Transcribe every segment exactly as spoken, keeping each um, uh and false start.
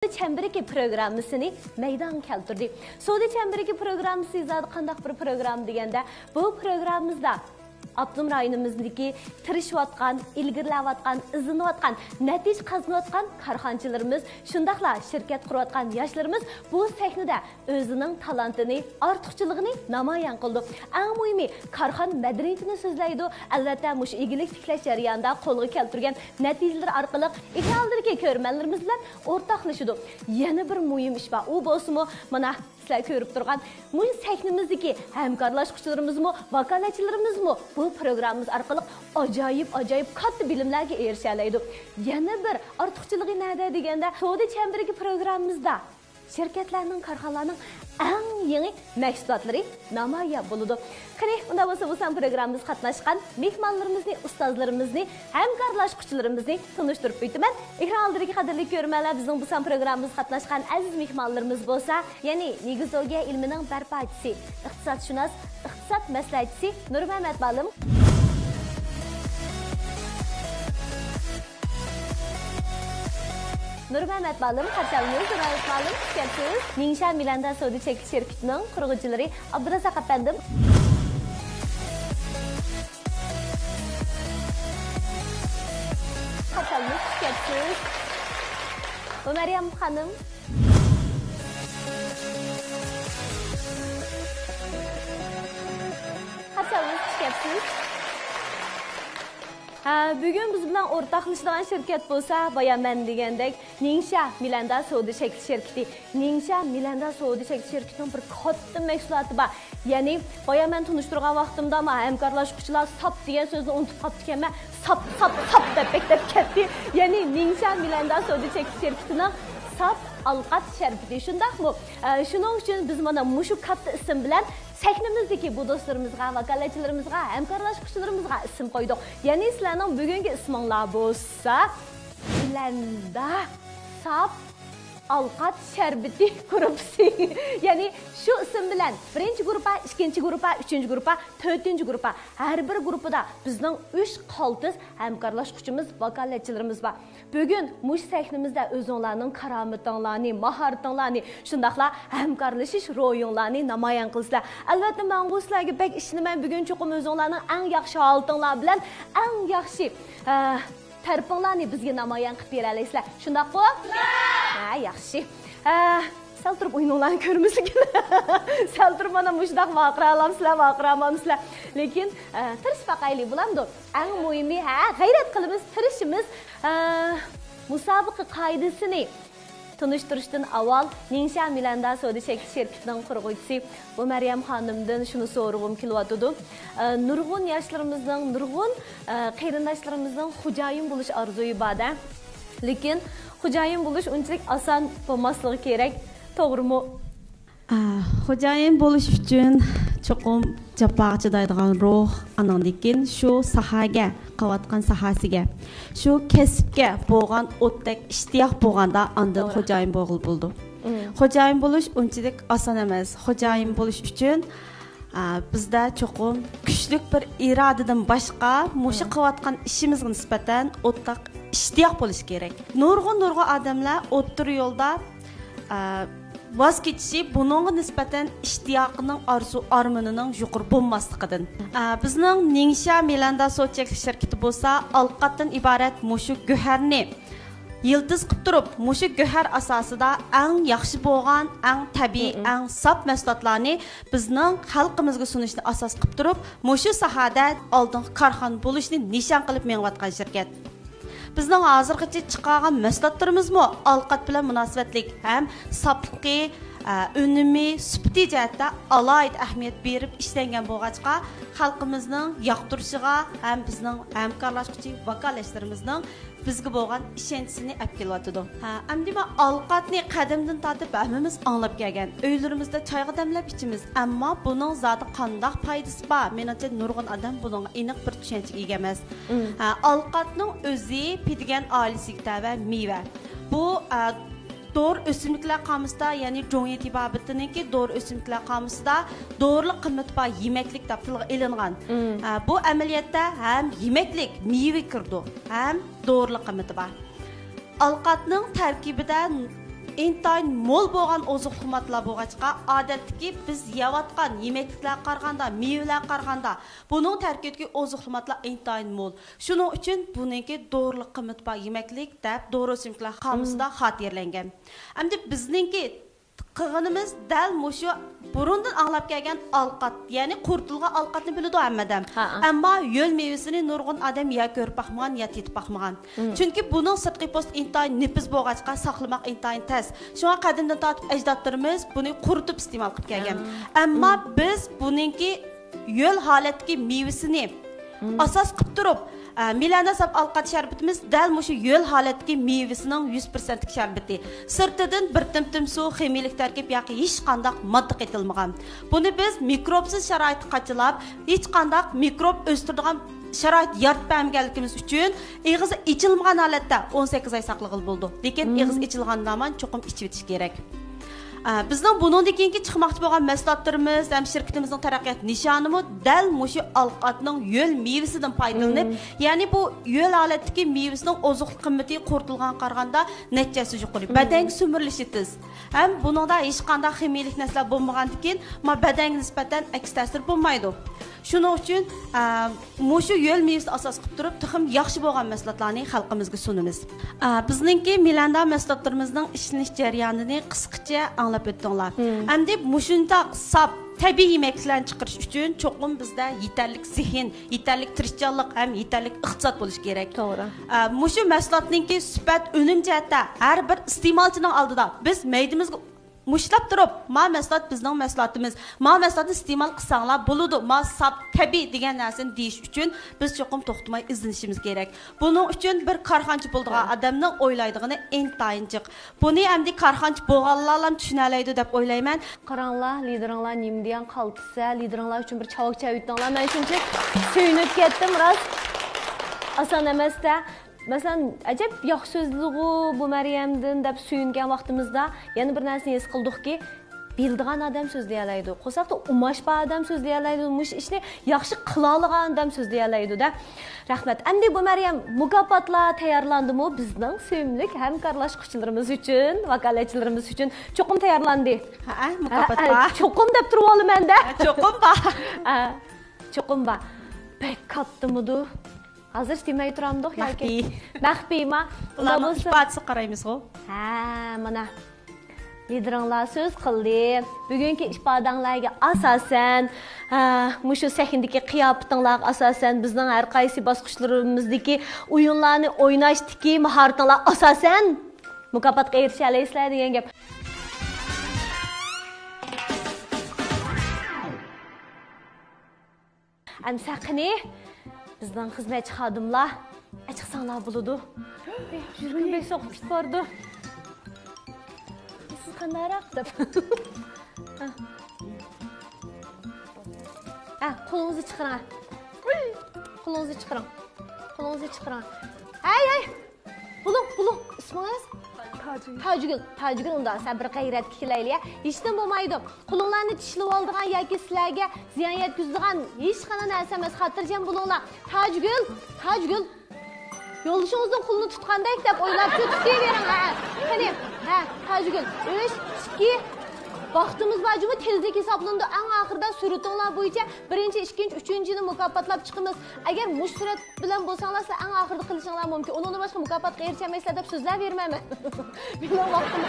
چەمبىرىكى پروگراممىسىنى مەيدانغا كەلتۈردى. سودا چەمبىرىكى پروگراممىسى زادى قانداق بىر پروگرامما دېگەندە، بۇ پروگراممىمىزدا ئاپتونوم رايونىمىزدىكى تىرىشىۋاتقان، ئىلگىرىلەۋاتقان، ئىزدىنىۋاتقان، نەتىجە قازىنىۋاتقان كارخانىچىلىرىمىز، شۇنداقلا شىركەت قۇرۇۋاتقان ياشلىرىمىز بۇ سەھنىدە ئۆزىنىڭ تالانتىنى، ئارتۇقچىلىقىنى نامايان قىلىدۇ. ئەڭ مۇھىمى، كارخانا مەدەنىيىتىنى سۆزلەيدۇ. ئەلۋەتتە، مۇشۇ ئىگىلىك تىكلەش جەريانىدا قولغا كەلتۈرگەن نەتىجىلىرى ئارقىلىق ئېكران ئالدىدىكى كۆرۈرمەنلىرىمىز بىلەن ئورتاقلىشىدۇ. يەنە بىر مۇھىم ئىش بار. ئۇ بولسىمۇ، مانا، سىلەر كۆرۈپ تۇرغان مۇشۇ سەھنىمىزدىكى ھەمكارلاشقۇچىلىرىمىزمۇ، ۋاكالەتچىلىرىمىزمۇ بۇ پروگراممىمىز ئارقىلىق ئاجايىپ، ئاجايىپ كاتتا بىلىملەرگە ئېرىشەلەيدۇ. يەنە بىر ئارتۇقچىلىقى نەدە دېگەندە، سودا چەمبىرىكى پروگراممىمىزدا شىركەتلەرنىڭ، كارخانىلارنىڭ ئەڭ يېڭى مەھسۇلاتلىرى نامايان بولىدۇ. قېنى، ئۇنداق بولسا، بۇ سان پروگراممىمىزغا قاتناشقان مېھمانلىرىمىزنى، ئۇستازلىرىمىزنى، ھەمكارلاشقۇچىلىرىمىزنى تونۇشتۇرۇپ ئۆتىمەن. ئېكران ئالدىدىكى قەدىرلىك كۆرۈرمەنلەر، بىزنىڭ بۇ سان پروگراممىمىزغا قاتناشقان ئەزىز مېھمانلىرىمىز بولسا، يەنى نېگىزولوگىيە ئىلمىنىڭ بەرپاچىسى، ئىقتىسادشۇناس، ئىقتىساد مەسلىھەتچىسى نۇرمەمەت مالىم. نۇرمەمەت مالىم، قارشى ئالىمىز، نۇرمەمەت مالىم، خۇش كەپسىز. نىڭشيا مىلەندە سودا چەكلىك شىركىتىنىڭ قۇرغۇچىلىرى ئابدۇرازاق ئەپەندىم. قارشى ئالىمىز، خۇش كەپسىز. بۇ مەريەم خانىم. قارشى ئالىمىز، خۇش كەپسىز. ھە، بۈگۈن بىز بىلەن ئورتاقلىشىدىغان شىركەت بولسا، بايا مەن دېگەندەك، نىڭشيا مىلەندە سودا چەكلىك شىركىتى. نىڭشيا مىلەندە سودا چەكلىك شىركىتىنىڭ بىر كاتتا مەھسۇلاتى بار. يەنى، بايا مەن تونۇشتۇرغان ۋاقتىمدا، ما ھەمكارلاشقۇچىلار ساپ دېگەن سۆزنى ئۇنتۇپ قاپتىكەنمەن. ساپ، ساپ، ساپ دەپ بەك دەپ كەتتى. يەنى، نىڭشيا مىلەندە سودا چەكلىك شىركىتىنىڭ ساپ ئالقات شەربىتى. شۇنداقمۇ؟ ئە، شۇنىڭ ئۈچۈن بىز مانا مۇشۇ كاتتا ئىسىم بىلەن سەھنىمىزدىكى بۇ دوستلىرىمىزغا، ۋاكالەتچىلىرىمىزغا، ھەمكارلاشقۇچىلىرىمىزغا ئىسىم قويدۇق. يەنى سىلەرنىڭ بۈگۈنكى ئىسمىڭلار بولسا، مىلەندا ساپ ئالقات شەربىتى گۇرۇپپىسى. يەنى شۇ ئىسىم بىلەن بىرىنچى گۇرۇپپا، ئىككىنچى گۇرۇپپا، ئۈچىنچى گۇرۇپپا، تۆتىنچى گۇرۇپپا، ھەر بىر گۇرۇپپىدا بىزنىڭ ئۈچ قالتىس ھەمكارلاشقۇچىمىز، ۋاكالەتچىلىرىمىز بار. بۈگۈن مۇشۇ سەھنىمىزدە ئۆزۈڭلارنىڭ كارامىتىڭلارنى، ماھارىتىڭلارنى، شۇنداقلا ھەمكارلىشىش روھىڭلارنى نامايان قىلىسىلەر. ئەلۋەتتە، مەنغۇ سىلەرگە بەك ئىشىنىمەن. بۈگۈن چوقۇم ئۆزۈڭلارنىڭ ئەڭ ياخشى ھالىتىڭلار بىلەن ئەڭ ياخشى، ئە، تەرىپىڭلارنى بىزگە نامايان قىلىپ بېرەلەيسىلەر. شۇنداققۇ؟ ھە، ياخشى. ئە، سەل تۇرۇپ ئوينۇڭلارنى كۆرمىسىكىن. سەل تۇرۇپ مانا مۇشۇنداق ۋارقىرالامسىلەر، ۋارقىرامامسىلەر. لېكىن، ئە، تىرىشىپ باقايلى، بولامدۇ؟ ئەڭ مۇھىمى، ھە، غەيرەت قىلىمىز، تىرىشىمىز. ئە، مۇسابىقە قائىدىسىنى تونۇشتۇرۇشتىن ئاۋۋال، نىڭشيا مىلەندە سودا چەكلىك شىركىتىنىڭ قۇرغۇچىسى بۇ مەريەم خانىمدىن شۇنى سورىغۇم كېلىۋاتىدۇ. ئە، نۇرغۇن ياشلىرىمىزنىڭ، نۇرغۇن، ئە، قېرىنداشلىرىمىزنىڭ خوجايىن بولۇش ئارزۇيى بار-دە. لېكىن خوجايىن بولۇش ئۇنچىلىك ئاسان بولماسلىقى كېرەك، توغرىمۇ؟ ئە، خوجايىن بولۇش ئۈچۈن چوقۇم جاپاغا چىدايدىغان روھ، ئانىڭدىن كېيىن شۇ ساھەگە، قىلىۋاتقان ساھەسىگە، شۇ كەسىپكە بولغان ئوتتەك ئىشتىياق بولغاندا، ئاندىن توغرا. خوجايىن بولغىلى بولىدۇ. مم. خوجايىن بولۇش ئۇنچىلىك ئاسان ئەمەس. خوجايىن بولۇش ئۈچۈن، ئە، بىزدە چوقۇم كۈچلۈك بىر ئىرادىدىن باشقا مۇشۇ مم. قىلىۋاتقان ئىشىمىزغا نىسبەتەن ئوتتەك ئىشتىياق بولۇشى كېرەك. نۇرغۇن، نۇرغۇن ئادەملەر ئوتتۇرا يولدا، ئە، ۋاز كېچىشى بۇنىڭغا نىسبەتەن ئىشتىياقىنىڭ ئارزۇ ئارمىنىنىڭ يۇقىرى بولماسلىقىدىن. ئە، بىزنىڭ نىڭشيا مىلەندە سودا چەكلىك شىركىتى بولسا ئالقاتتىن ئىبارەت مۇشۇ گۆھەرنى يىلتىز قىلىپ تۇرۇپ، مۇشۇ گۆھەر ئاساسىدا ئەڭ ياخشى بولغان، ئەڭ تەبىئىي، مم. ئەڭ ساپ مەھسۇلاتلارنى بىزنىڭ خەلقىمىزگە سۇنۇشنى ئاساس قىلىپ تۇرۇپ، مۇشۇ ساھەدە ئالدىنقى كارخانا بولۇشنى نىشان قىلىپ مېڭىۋاتقان شىركەت. بىزنىڭ ھازىرغىچە چىقارغان مەھسۇلاتلىرىمىزمۇ ئالقات بىلەن مۇناسىۋەتلىك ھەم ساپلىقى، ئە، ئۈنۈمى، سۈپىتى جەھەتتە ئالاھىدە ئەھمىيەت بېرىپ ئىشلەنگەن بولغاچقا، خەلقىمىزنىڭ ياقتۇرۇشىغا ھەم بىزنىڭ ھەمكارلاشقۇچى ۋاكالەتچىلىرىمىزنىڭ بىزگە بولغان ئىشەنچىسىنى ئەپ كېلىۋاتىدۇ. ھە، ئەمدى مەن ئالقاتنى قەدىمدىن تارتىپ ھەممىمىز ئاڭلاپ كەلگەن، ئۆيلىرىمىزدە چايغا دەملەپ ئىچىمىز. ئەمما بۇنىڭ زادى قانداق پايدىسى بار؟ مېنىڭچە، نۇرغۇن ئادەم بۇنىڭغا ئېنىق بىر چۈشەنچىگە ئىگە ئەمەس. مم. ھە، ئالقاتنىڭ ئۆزى پىدىگەن ئائىلىسىگە تەۋە مېۋە. بۇ، ئە، دورا ئۆسۈملۈكلەر قامۇسىدا، يەنى جۇڭيى تېبابىتىنىڭكى دورا ئۆسۈملۈكلەر قامۇسىدا دورىلىق قىممىتى بار يېمەكلىك دەپ تىلغا ئېلىنغان. مم. ئە، بۇ ئەمەلىيەتتە ھەم يېمەكلىك، مېۋە كىرىدۇ، ھەم دورىلىق قىممىتى بار. ئالقاتنىڭ تەركىبىدە ئىنتايىن مول بولغان ئوزۇقلۇق ماددىلار بولغاچقا، ئادەتتىكى بىز يەۋاتقان يېمەكلىكلەرگە قارىغاندا، مېۋىلەرگە قارىغاندا، بۇنىڭ تەركىبىدىكى ئوزۇقلۇق ماددىلار ئىنتايىن مول. شۇنىڭ ئۈچۈن بۇنىڭكى دورىلىق قىممىتى بار يېمەكلىك دەپ دورا ئۆسۈملۈكلەر قامۇسىدا خاتىرىلەنگەن. ئەمدى بىزنىڭكى قىلغىنىمىز دەل مۇشۇ بۇرۇندىن ئاڭلاپ كەلگەن ئالقات، يەنى قۇرۇتۇلغان ئالقاتنى بىلىدۇ ھەممە ئادەم. ھە. ئەمما ھۆل مېۋىسىنى نۇرغۇن ئادەم يا كۆرۈپ باقمىغان، يا تېتىپ باقمىغان. چۈنكى بۇنىڭ سىرتقى پوستى ئىنتايىن نېپىز بولغاچقا، ساقلىماق ئىنتايىن تەس. شۇڭا قەدىمدىن تارتىپ ئەجدادلىرىمىز بۇنى قۇرۇتۇپ ئىستېمال قىلىپ كەلگەن. ئەمما بىز بۇنىڭكى ھۆل ھالەتتىكى مېۋىسىنى ئاساس قىلىپ تۇرۇپ، ئە، مىلەندە ساپ ئالقات شەربىتىمىز دەل مۇشۇ ھۆل ھالەتتىكى مېۋىسىنىڭ يۈز پىرسەنتلىك شەربىتى. سىرتىدىن بىر تىم-تىم سۇ، خىمىيىلىك تەركىب ياكى ھېچقانداق ماددا قېتىلمىغان. بۇنى بىز مىكروبسىز شارائىتتا قاچىلاپ، ھېچقانداق مىكروب ئۆستۈرىدىغان شارائىت يارىتىپ بەرمىگەنلىكىمىز ئۈچۈن ئېغىزى ئېچىلمىغان ھالەتتە ئون سەككىز ئاي ساقلىغىلى بولىدۇ. لېكىن ئېغىزى ئېچىلغاندىن ئامان چوقۇم ئىچىۋېتىش كېرەك. ئە، بىزنىڭ بۇنىڭدىن كېيىنكى چىقماقچى بولغان مەھسۇلاتلىرىمىز ھەم شىركىتىمىزنىڭ تەرەققىيات نىشانىمۇ دەل مۇشۇ ئالقاتنىڭ ھۆل مېۋىسىدىن پايدىلىنىپ، يەنى بۇ ھۆل ھالەتتىكى مېۋىسىنىڭ ئوزۇقلۇق قىممىتى قۇرۇتۇلغانغا قارىغاندا نەچچە ھەسسە يۇقىرى. بەدەنگە سۈمۈرۈلۈشى تېز. ھەم بۇنىڭدا ھېچقانداق خىمىيىلىك نەرسىلەر بولمىغاندىكىن، ما بەدەنگە نىسبەتەن ئەكس تەسىر بولمايدۇ. شۇنىڭ ئۈچۈن، ئە، مۇشۇ ھۆل مېۋىسىنى ئاساس قىلىپ تۇرۇپ، تېخىمۇ ياخشى بولغان مەھسۇلاتلارنى خەلقىمىزگە سۇنىمىز. ئە، بىزنىڭكى مىلەندە مەھسۇلاتلىرىمىزنىڭ ئىشلىنىش جەريانىنى قىسقىچە ئاڭلاپ ئۆتتۈڭلار. ئەمدى مۇشۇنداق ساپ، تەبىئىي يېمەكلىكلەرنى چىقىرىش ئۈچۈن چوقۇم بىزدە يېتەرلىك زېھىن، يېتەرلىك تىرىشچانلىق ھەم يېتەرلىك ئىقتىساد بولۇشى كېرەك. توغرا. ئە، مۇشۇ مەھسۇلاتنىڭكى سۈپەت، ئۈنۈم جەھەتتە ھەر بىر ئىستېمالچىنىڭ ئالدىدا بىز مەيدىمىزگە مۇشتلاپ تۇرۇپ، ما مەھسۇلات بىزنىڭ مەھسۇلاتىمىز، ما مەھسۇلاتنى ئىستېمال قىلساڭلار بولىدۇ، ما ساپ، تەبىئىي دېگەن نەرسىنى دېيىش ئۈچۈن بىز چوقۇم توختىماي ئىزدىنىشىمىز كېرەك. بۇنىڭ ئۈچۈن بىر كارخانىچى بولىدىغان ئادەمنىڭ ئويلايدىغىنى ئىنتايىن جىق. بۇنى ئەمدى كارخانىچى بولغانلارلا چۈشىنەلەيدۇ دەپ ئويلايمەن. قاراڭلار، لىدىرىڭلار نېمە دېگەن قالتىسە، لىدىرىڭلار ئۈچۈن بىر چاۋاك چېۋىۋېتىڭلار. مەن شۇنچىلىك سۆيۈنۈپ كەتتىم، راست. ئاسان ئەمەس-دە. مەسىلەن، ئەجەب ياخشى سۆزلىدىغۇ بۇ مەريەمدىن دەپ سۆيۈنگەن ۋاقتىمىزدا يەنە بىر نەرسىنى ھېس قىلدۇقكى، بىلىدىغان ئادەم سۆزلىيەلەيدۇ. قورساقتا ئۇماش بار ئادەم سۆزلىيەلەيدۇ. مۇشۇ ئىشنى ياخشى قىلالىغان ئادەم سۆزلىيەلەيدۇ-دە. رەھمەت. ئەمدى بۇ مەريەم، مۇكاپاتلار تەييارلاندىمۇ بىزنىڭ سۆيۈملۈك ھەمكارلاشقۇچىلىرىمىز ئۈچۈن، ۋاكالەتچىلىرىمىز ئۈچۈن؟ چوقۇم تەييارلاندى. ھەئە، مۇكاپات ھەئە، بار. چوقۇم دەپ تۇرۇۋالىمەن-دە. ھە، چوقۇم بار. ھە، چوقۇم بار. بەك كاتتىمىدۇ؟ ھازىر دېمەي تۇرامدۇق ياكى؟ مەخپىي. مەخپىيما؟ ئۇندا بۇلارنىڭ بولسا ئىپادىسىگە قارايمىزغۇ. ھە، مانا. لىدىرىڭلار سۆز قىلدى. بۈگۈنكى ئىپادەڭلارگە ئاساسەن، ھە، مۇشۇ سەھنىدىكى قىياپىتىڭلارغا ئاساسەن، بىزنىڭ ھەر قايسى باسقۇچلىرىمىزدىكى ئويۇنلارنى ئويناشتىكى ماھارىتىڭلار ئاساسەن مۇكاپاتقا ئېرىشەلەيسىلەر دېگەن گەپ. ئەمسە قېنى، بىزنىڭ خىزمەتچى خادىملار، ئەچىقساڭلار بولىدۇ. يۈرىكىم بەك سوقۇپ كېتىپ بارىدۇ. سىز قانداقراق دەپ. ھە، قولىڭىزنى چىقىرىڭ. قولىڭىزنى چىقىرىڭ. قولىڭىزنى چىقىرىڭ. ھەي، ھەي! بولۇڭ، بولۇڭ. ئىسمىڭىز؟ تاجگۈل. تاجگۈل. تاجگۈل، ئۇنداق سەن بىر غەيرەتكە كېلەيلى، ھە؟ ھېچنېمە بولمايدۇ. قولۇڭلارنى چىشلىۋالىدىغان ياكى سىلەرگە زىيان يەتكۈزىدىغان ھېچقانداق نەرسە ئەمەس. خاتىرجەم بولۇڭلار. تاجگۈل، تاجگۈل. يولدىشىڭىزنىڭ قولىنى تۇتقاندەك دەپ ئويلاپ تۇتۇۋېرىڭ، ھە. قېنى، ھە، تاجگۈل. ئۈچ، ئىككى. ۋاقتىمىز بار جۇمۇ، تېزلىك ھېسابلىنىدۇ. ئەڭ ئاخىرىدا سۈرىتىڭلار بويىچە بىرىنچى، ئىككىنچى، ئۈچىنچىنى مۇكاپاتلاپ چىقىمىز. ئەگەر مۇشۇ سۈرەت بىلەن بولساڭلار، سىلەر ئەڭ ئاخىرىدا قىلىشىڭلار مۇمكىن. ئۇنىڭدىن باشقا مۇكاپاتقا ئېرىشەلمەيسىلەر دەپ سۆزلەۋېرىمەن مەن. مېنىڭ ۋاقتىم.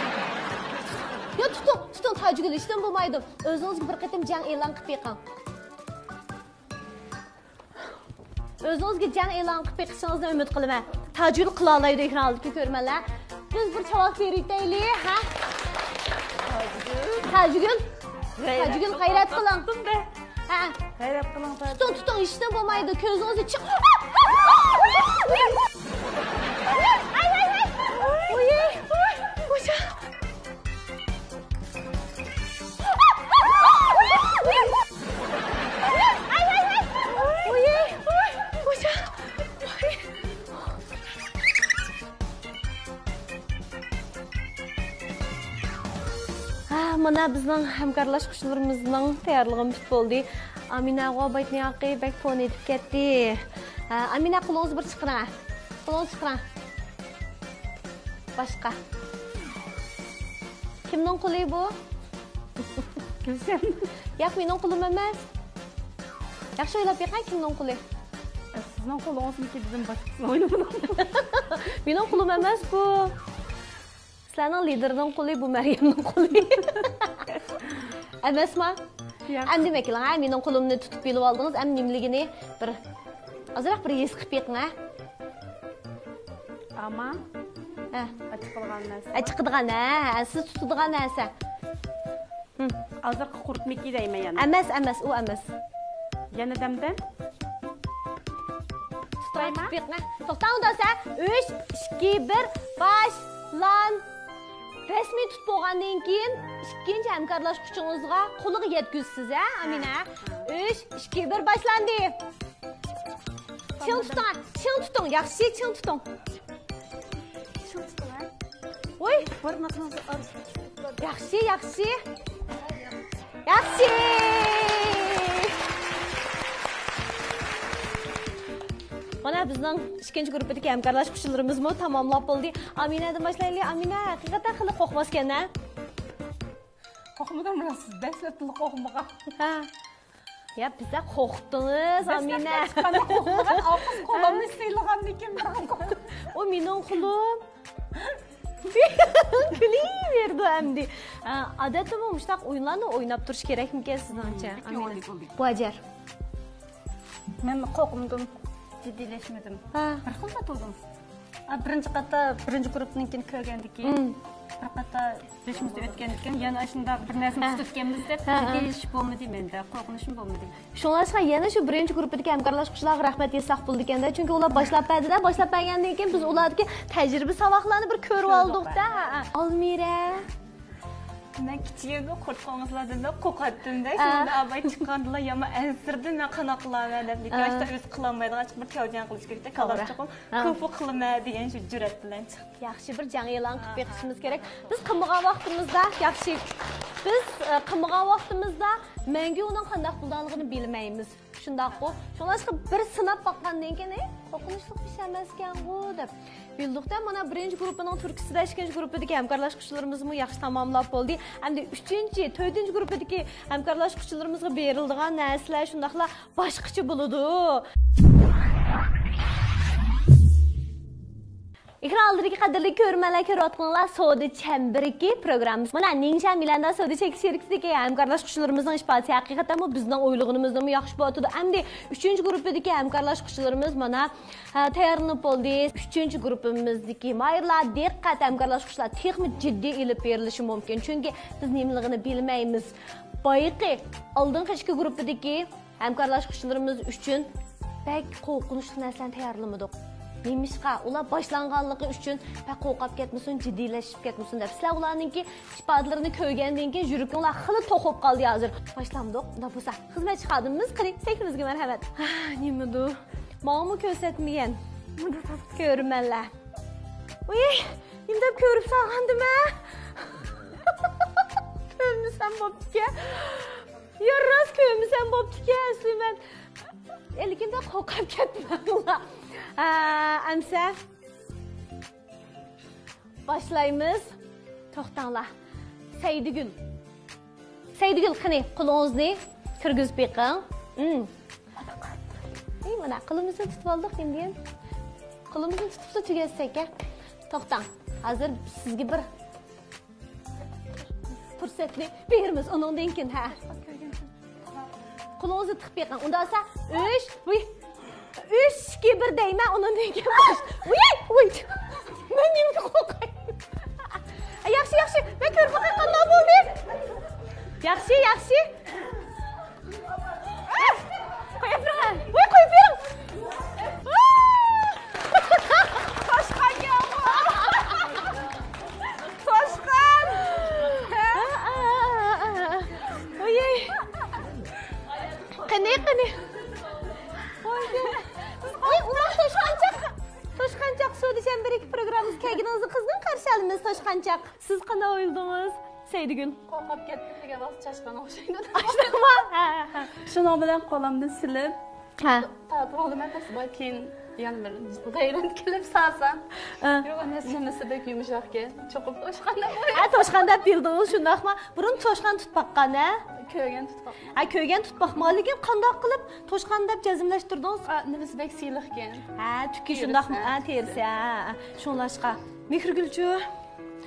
يا، تۇتۇڭ، تۇتۇڭ، تاجگۈل، ھېچنېمە بولمايدۇ. ئۆزىڭىزگە بىر قېتىم جەڭ ئېلان قىلىپ بېقىڭ. ئۆزىڭىزگە جەڭ ئېلان قىلىپ بېقىشىڭىزنى ئۈمىد قىلىمەن. تاجگۈل قىلالايدۇ، ئېكران ئالدىدىكى كۆرۈرمەنلەر. بىز بىر چاۋاك بېرىۋېتەيلى، ھە؟ تاجگۈل. تاجگۈل، غەيرەت غەيرەت قىلىڭ. قىلىڭ. ھە. غەيرەت قىلىڭ، تاجگۈل. تۇتۇڭ، تۇتۇڭ، ھېچنېمە بولمايدۇ. كۆزىڭىزنى چىق. ئاي، ئاي، ئاي. ئۇي، ئۇي، ئۇي. ھە، مانا بىزنىڭ ھەمكارلاشقۇچىلىرىمىزنىڭ تەييارلىقىمۇ پۈتۈپ بولدى. ئامىنە غوبايتنى ياقى بەك پون ئېتىپ كەتتى. ھە، ئامىنە، قولىڭىزنى بىر چىقىرىڭ. قولىڭىزنى چىقىرىڭ. باشقا. كىمنىڭ قولى بۇ؟ گۈلشەن. ياق، مېنىڭ قولۇم ئەمەس. ياخشى ئويلاپ بېقىڭ، كىمنىڭ قولى؟ سىزنىڭ قولىڭىزمىكى، بىزدىن باشقىسىنى ئويلىمىدىڭ. مېنىڭ قولۇم ئەمەس بۇ. سىلەرنىڭ لىدېرنىڭ قولى، بۇ مەريەمنىڭ قولى. ئەمەسما؟ ياق. ئەمدى مەكىلىڭ، ھە، مېنىڭ قولۇمنى تۇتۇپ بىلىۋالدىڭىز. ئەمدى نېمىلىكىنى بىر ئازراق بىر ھېس قىلىپ بېقىڭ، ھە. ئاما. ھە. ئاچىقىدىغان نەرسە. ئاچىقىدىغان، ھە، ھە، سىز تۇتىدىغان نەرسە. ھىم. ئازراق قۇرۇتمىكى دەيمەن يەنە. ئەمەس، ئەمەس، ئۇ ئەمەس. يەنە دەمدەم. تۇتايما؟ تۇتۇپ بېقىڭ. توختاڭ، ئۇندىسا. ئۈچ، ئىككى، بىر، باشلان. رەسمىي تۇتۇپ بولغاندىن كېيىن ئىككىنچى ھەمكارلاشقۇچىڭىزغا قولىغا يەتكۈزىسىز، ھە، ئامىنە؟ ھە. ئۈچ، ئىككى، بىر، باشلاندى. چىڭ تۇتۇڭ، چىڭ تۇتۇڭ، ياخشى، چىڭ تۇتۇڭ. چىڭ تۇتۇڭ، ھە. ۋوي. بارمىقىڭىزنى ئاز. ياخشى، ياخشى. ياخشى. مانا بىزنىڭ ئىككىنچى گۇرۇپپىدىكى ھەمكارلاشقۇچىلىرىمىزمۇ تاماملاپ بولدى. ئامىنەدىن باشلايلى. ئامىنە، ھەقىقەتەن خېلى قورقماسكەن، ھە؟ قورقمىدىم راست، دەسلەپتىلا قورقمىغان. ھە. يا، بىزلەر قورقتىڭىز، ئامىنە. دەسلەپتە ھېچقانداق قورقمىغان، ئالقىش قولۇمنى سىيلىغاندىن كېيىن بىر قورقتۇم. ئۇ مېنىڭ قولۇم. كۈلۈۋېرىدۇ ئەمدى. ئا، ئادەتتىمۇ مۇشۇنداق ئويۇنلارنى ئويناپ تۇرۇش كېرەكمىكەن سىزنىڭچە؟ مم، ئامىنە. بولدى، بولدى. بۇ ھاجەر. مەن قوقمىدىم، جىددىيلەشمىدىم. ھە. بىر خىللا تۇردۇم. ئا، بىرىنچى قاتا، بىرىنچى گۇرۇپپىنىڭكىنى كۆرگەندىن كېيىن، مم. بىر قاتا بېشىمىزدىن ئۆتكەندىن كېيىن، يەنە ئاشۇنداق بىر نەرسىنى ھە. تۇتۇپ ئۆتكەنمىز دەپ ھە، ھە. جىددىيلىشىش بولمىدى مەندە، قورقۇنچمۇ بولمىدى. شۇڭلاشقا يەنە شۇ بىرىنچى گۇرۇپپىدىكى ھەمكارلاشقۇچىلارغا رەھمەت ئېيتساق بولىدىكەن-دە، چۈنكى ئۇلار باشلاپ بەردى-دە، باشلاپ بەرگەندىن كېيىن بىز ئۇلاردىكى تەجرىبە ساۋاقلارنى بىر كۆرۈۋالدۇق-دە. ھە، ھە. ئالمىرە. مەن كىچىكىمدە قورققان قىزلاردىن بەك قورقاتتىم-دە، ھە. شۇنىڭدا ئاباي چىققاندىلا يامان ئەنسىرىدىم، مەن قانداق قىلارمەن دەپ، لېكىن ھە. ئاشتا ئۆزى قىلالمايدىغان بىر تياۋجيەن قىلىش كېرەكتە، توغرا. كالاشنىكوف، ھە. كۇفۇ قىلىمەن دېگەن شۇ جۈرئەت بىلەن چىقتىم. ياخشى، بىر جەڭ ئېلان قىلىپ بېقىشىمىز كېرەك. بىز قىلمىغان ۋاقتىمىزدا، ياخشى، بىز، ئە، قىلمىغان ۋاقتىمىزدا مەڭگۈ ئۇنىڭ قانداق بولىدىغانلىقىنى بىلمەيمىز. شۇنداققۇ؟ شۇڭلاشقا بىر سىناپ باققاندىن كېيىن، ئەي، قورقۇنچلۇق بىر ئىش ئەمەسكەنغۇ دەپ بىلدۇقتە، مانا بىرىنچى گۇرۇپپىنىڭ تۈرتكىسىدە ئىككىنچى گۇرۇپپىدىكى ھەمكارلاشقۇچىلىرىمىزمۇ ياخشى تاماملاپ بولدى. ئەمدى ئۈچىنچى، تۆتىنچى گۇرۇپپىدىكى ھەمكارلاشقۇچىلىرىمىزغا بېرىلىدىغان نەرسىلەر شۇنداقلا باشقىچە بولىدۇ. ئېكران ئالدىدىكى قەدىرلىك كۆرۈرمەنلەر، كۆرۈۋاتقىنىڭلار سودا چەمبىرىكى پروگراممىسى. مانا، نىڭشيا مىلەندە سودا چەكلىك شىركىتىدىكى ھەمكارلاشقۇچىلىرىمىزنىڭ ئىپادىسى ھەقىقەتەنمۇ بىزنىڭ ئويلىغىنىمىزدىنمۇ ياخشى بولۇۋاتىدۇ. ئەمدى ئۈچىنچى گۇرۇپپىدىكى ھەمكارلاشقۇچىلىرىمىز مانا، ھە، تەييارلىنىپ بولدى. ئۈچىنچى گۇرۇپپىمىزدىكى ماھىرلار، دىققەت، ھەمكارلاشقۇچىلار تېخىمۇ جىددىي ئېلىپ بېرىلىشى مۇمكىن. چۈنكى بىز نېمىلىقىنى بىلمەيمىز. بايىقى ئالدىنقى ئىككى گۇرۇپپىدىكى ھەمكارلاشقۇچىلىرىمىز ئۈچۈن بەك قورقۇنچلۇق نەرسىلەرنى تەييارلىمىدۇق. نېمىشقا؟ ئۇلار باشلانغانلىقى ئۈچۈن بەك قورقۇپ كەتمىسۇن، جىددىيلىشىپ كەتمىسۇن دەپ. سىلەر ئۇلارنىڭكى ئىپادىلىرىنى كۆرگەندىن كېيىن يۈرىكىڭلار خېلى توق بولۇپ قالدى ھازىر. باشلامدۇق؟ ئۇنداق بولسا خىزمەتچى خادىمىمىز، قېنى، سەھنىمىزگە مەرھەمەت. ھا، نېمىدۇ؟ ماڭىمۇ كۆرسەتمىگەن. كۆرۈرمەنلەر. ئۇي، نېمە دەپ كۆرۈپ سالغاندىم ھە؟ كۆرمىسەم بوپتىكەن. يا راست كۆرمىسەم بوپتىكەن، ئەسلى مەن ئىلكىمدە قورقۇپ كەتتىم. ھە، ئەمسە باشلايمىز. توختاڭلار. سەيدىگۈل. سەيدىگۈل، قېنى، قولىڭىزنى كىرگۈزۈپ بېقىڭ. ئىم. ئى، مانا، قولىمىزنى تۇتۇپ ئالدۇق ئىندىيەن. قولىمىزنى تۇتۇپلا تۈگەتسەك، ھە. توختاڭ. ھازىر سىزگە بىر پۇرسەتنى بېرىمىز ئۇنىڭدىن كېيىن، ھە. قولىڭىزنى تىقىپ بېقىڭ. ئۇنداق بولسا، ئۈچ، ۋۇي، ئۈچ، ئىككى، بىر دەيمەن، ئۇنىڭدىن كېيىن باش. ۋۇي، ۋۇي. مەن نېمىگە قورقاي؟ ياخشى، ياخشى. مەن كۆرۈپ باقاي، قانداق بولدى؟ ياخشى، ياخشى. قويۇپ بېرىڭ. ۋاي، قويۇپ بېرىڭ. توشقان يالغۇز. توشقان. ۋاي. قېنى، قېنى. ۋاي، ئۇلار توشقانچاق. توشقانچاق سودا چەمبىرىكى پروگراممىسىغا كەلگىنىڭىزنى قىزغىن قارشى ئالىمىز، توشقانچاق. سىز قانداق ئويلىدىڭىز، سەيدىگۈل؟ قورقۇپ كەتتىم دېگەن ۋاقىت چاشقان ئوخشايدۇ. ئاشۇنداقمۇ؟ ھە، ھە، ھە. شۇنىڭ بىلەن قولۇمدىن سېلىپ، ھە. تارتىپ ئالدىم، بەس، كېيىن يەنە بىر غەيرەت كېلىپ سالسام. ئە. يوق، ئەمەس، ھەممىسى بەك يۇمشاقكەن. چوقۇم توشقان دەپ ئويلاپ. ھە، توشقان دەپ بىلدىڭىز، شۇنداقمۇ؟ بۇرۇن توشقان تۇتۇپ باققان، ھە؟ كۆرگەن تۇتۇپ باقمىغان. ھە، كۆرگەن تۇتۇپ باقمىغانلىكىن قانداق قىلىپ توشقان دەپ جەزملەشتۈردىڭىز؟ ئا، نېمىسى بەك سىلىقكەن. ھە، تۈكى شۇنداقمۇ؟ تېرىسى. ھە، تېرىسى، ھە. شۇڭلاشقا. مېھرىگۈلچۇ؟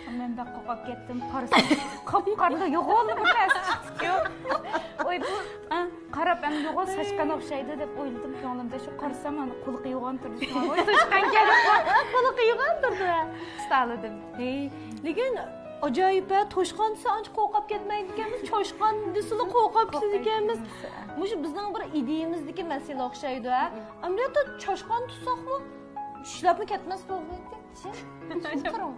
مەن بەك قورقۇپ كەتتىم. قارىسام، قاپقارىلا يوغان بىر نەرسە چىقتىكەن. ۋاي، بۇ، ئە، قاراپ ھەم يوغان ساچقان ئوخشايدۇ دەپ ئويلىدىم كۆڭلۈمدە. شۇ قارىسام، ئانا، قۇلىقى يوغان تۇردى. ۋاي، توشقانكەن. قۇلىقى يوغان تۇردى. ئۇستالىدىم. ھەي، لېكىن ئاجايىپ، ھە، توشقان دېسە ئانچە قورقۇپ كەتمەيدىكەنمىز، چاشقان دېسىلا قورقۇپ كېتىدىكەنمىز. مۇشۇ بىزنىڭ بىر ئىدىيىمىزدىكى مەسىلە ئوخشايدۇ، ھە. ئەمەلىيەتتە چاشقان تۇتساقمۇ چۈشلەپمۇ كەتمەس بولغۇيتتى. قاراڭ.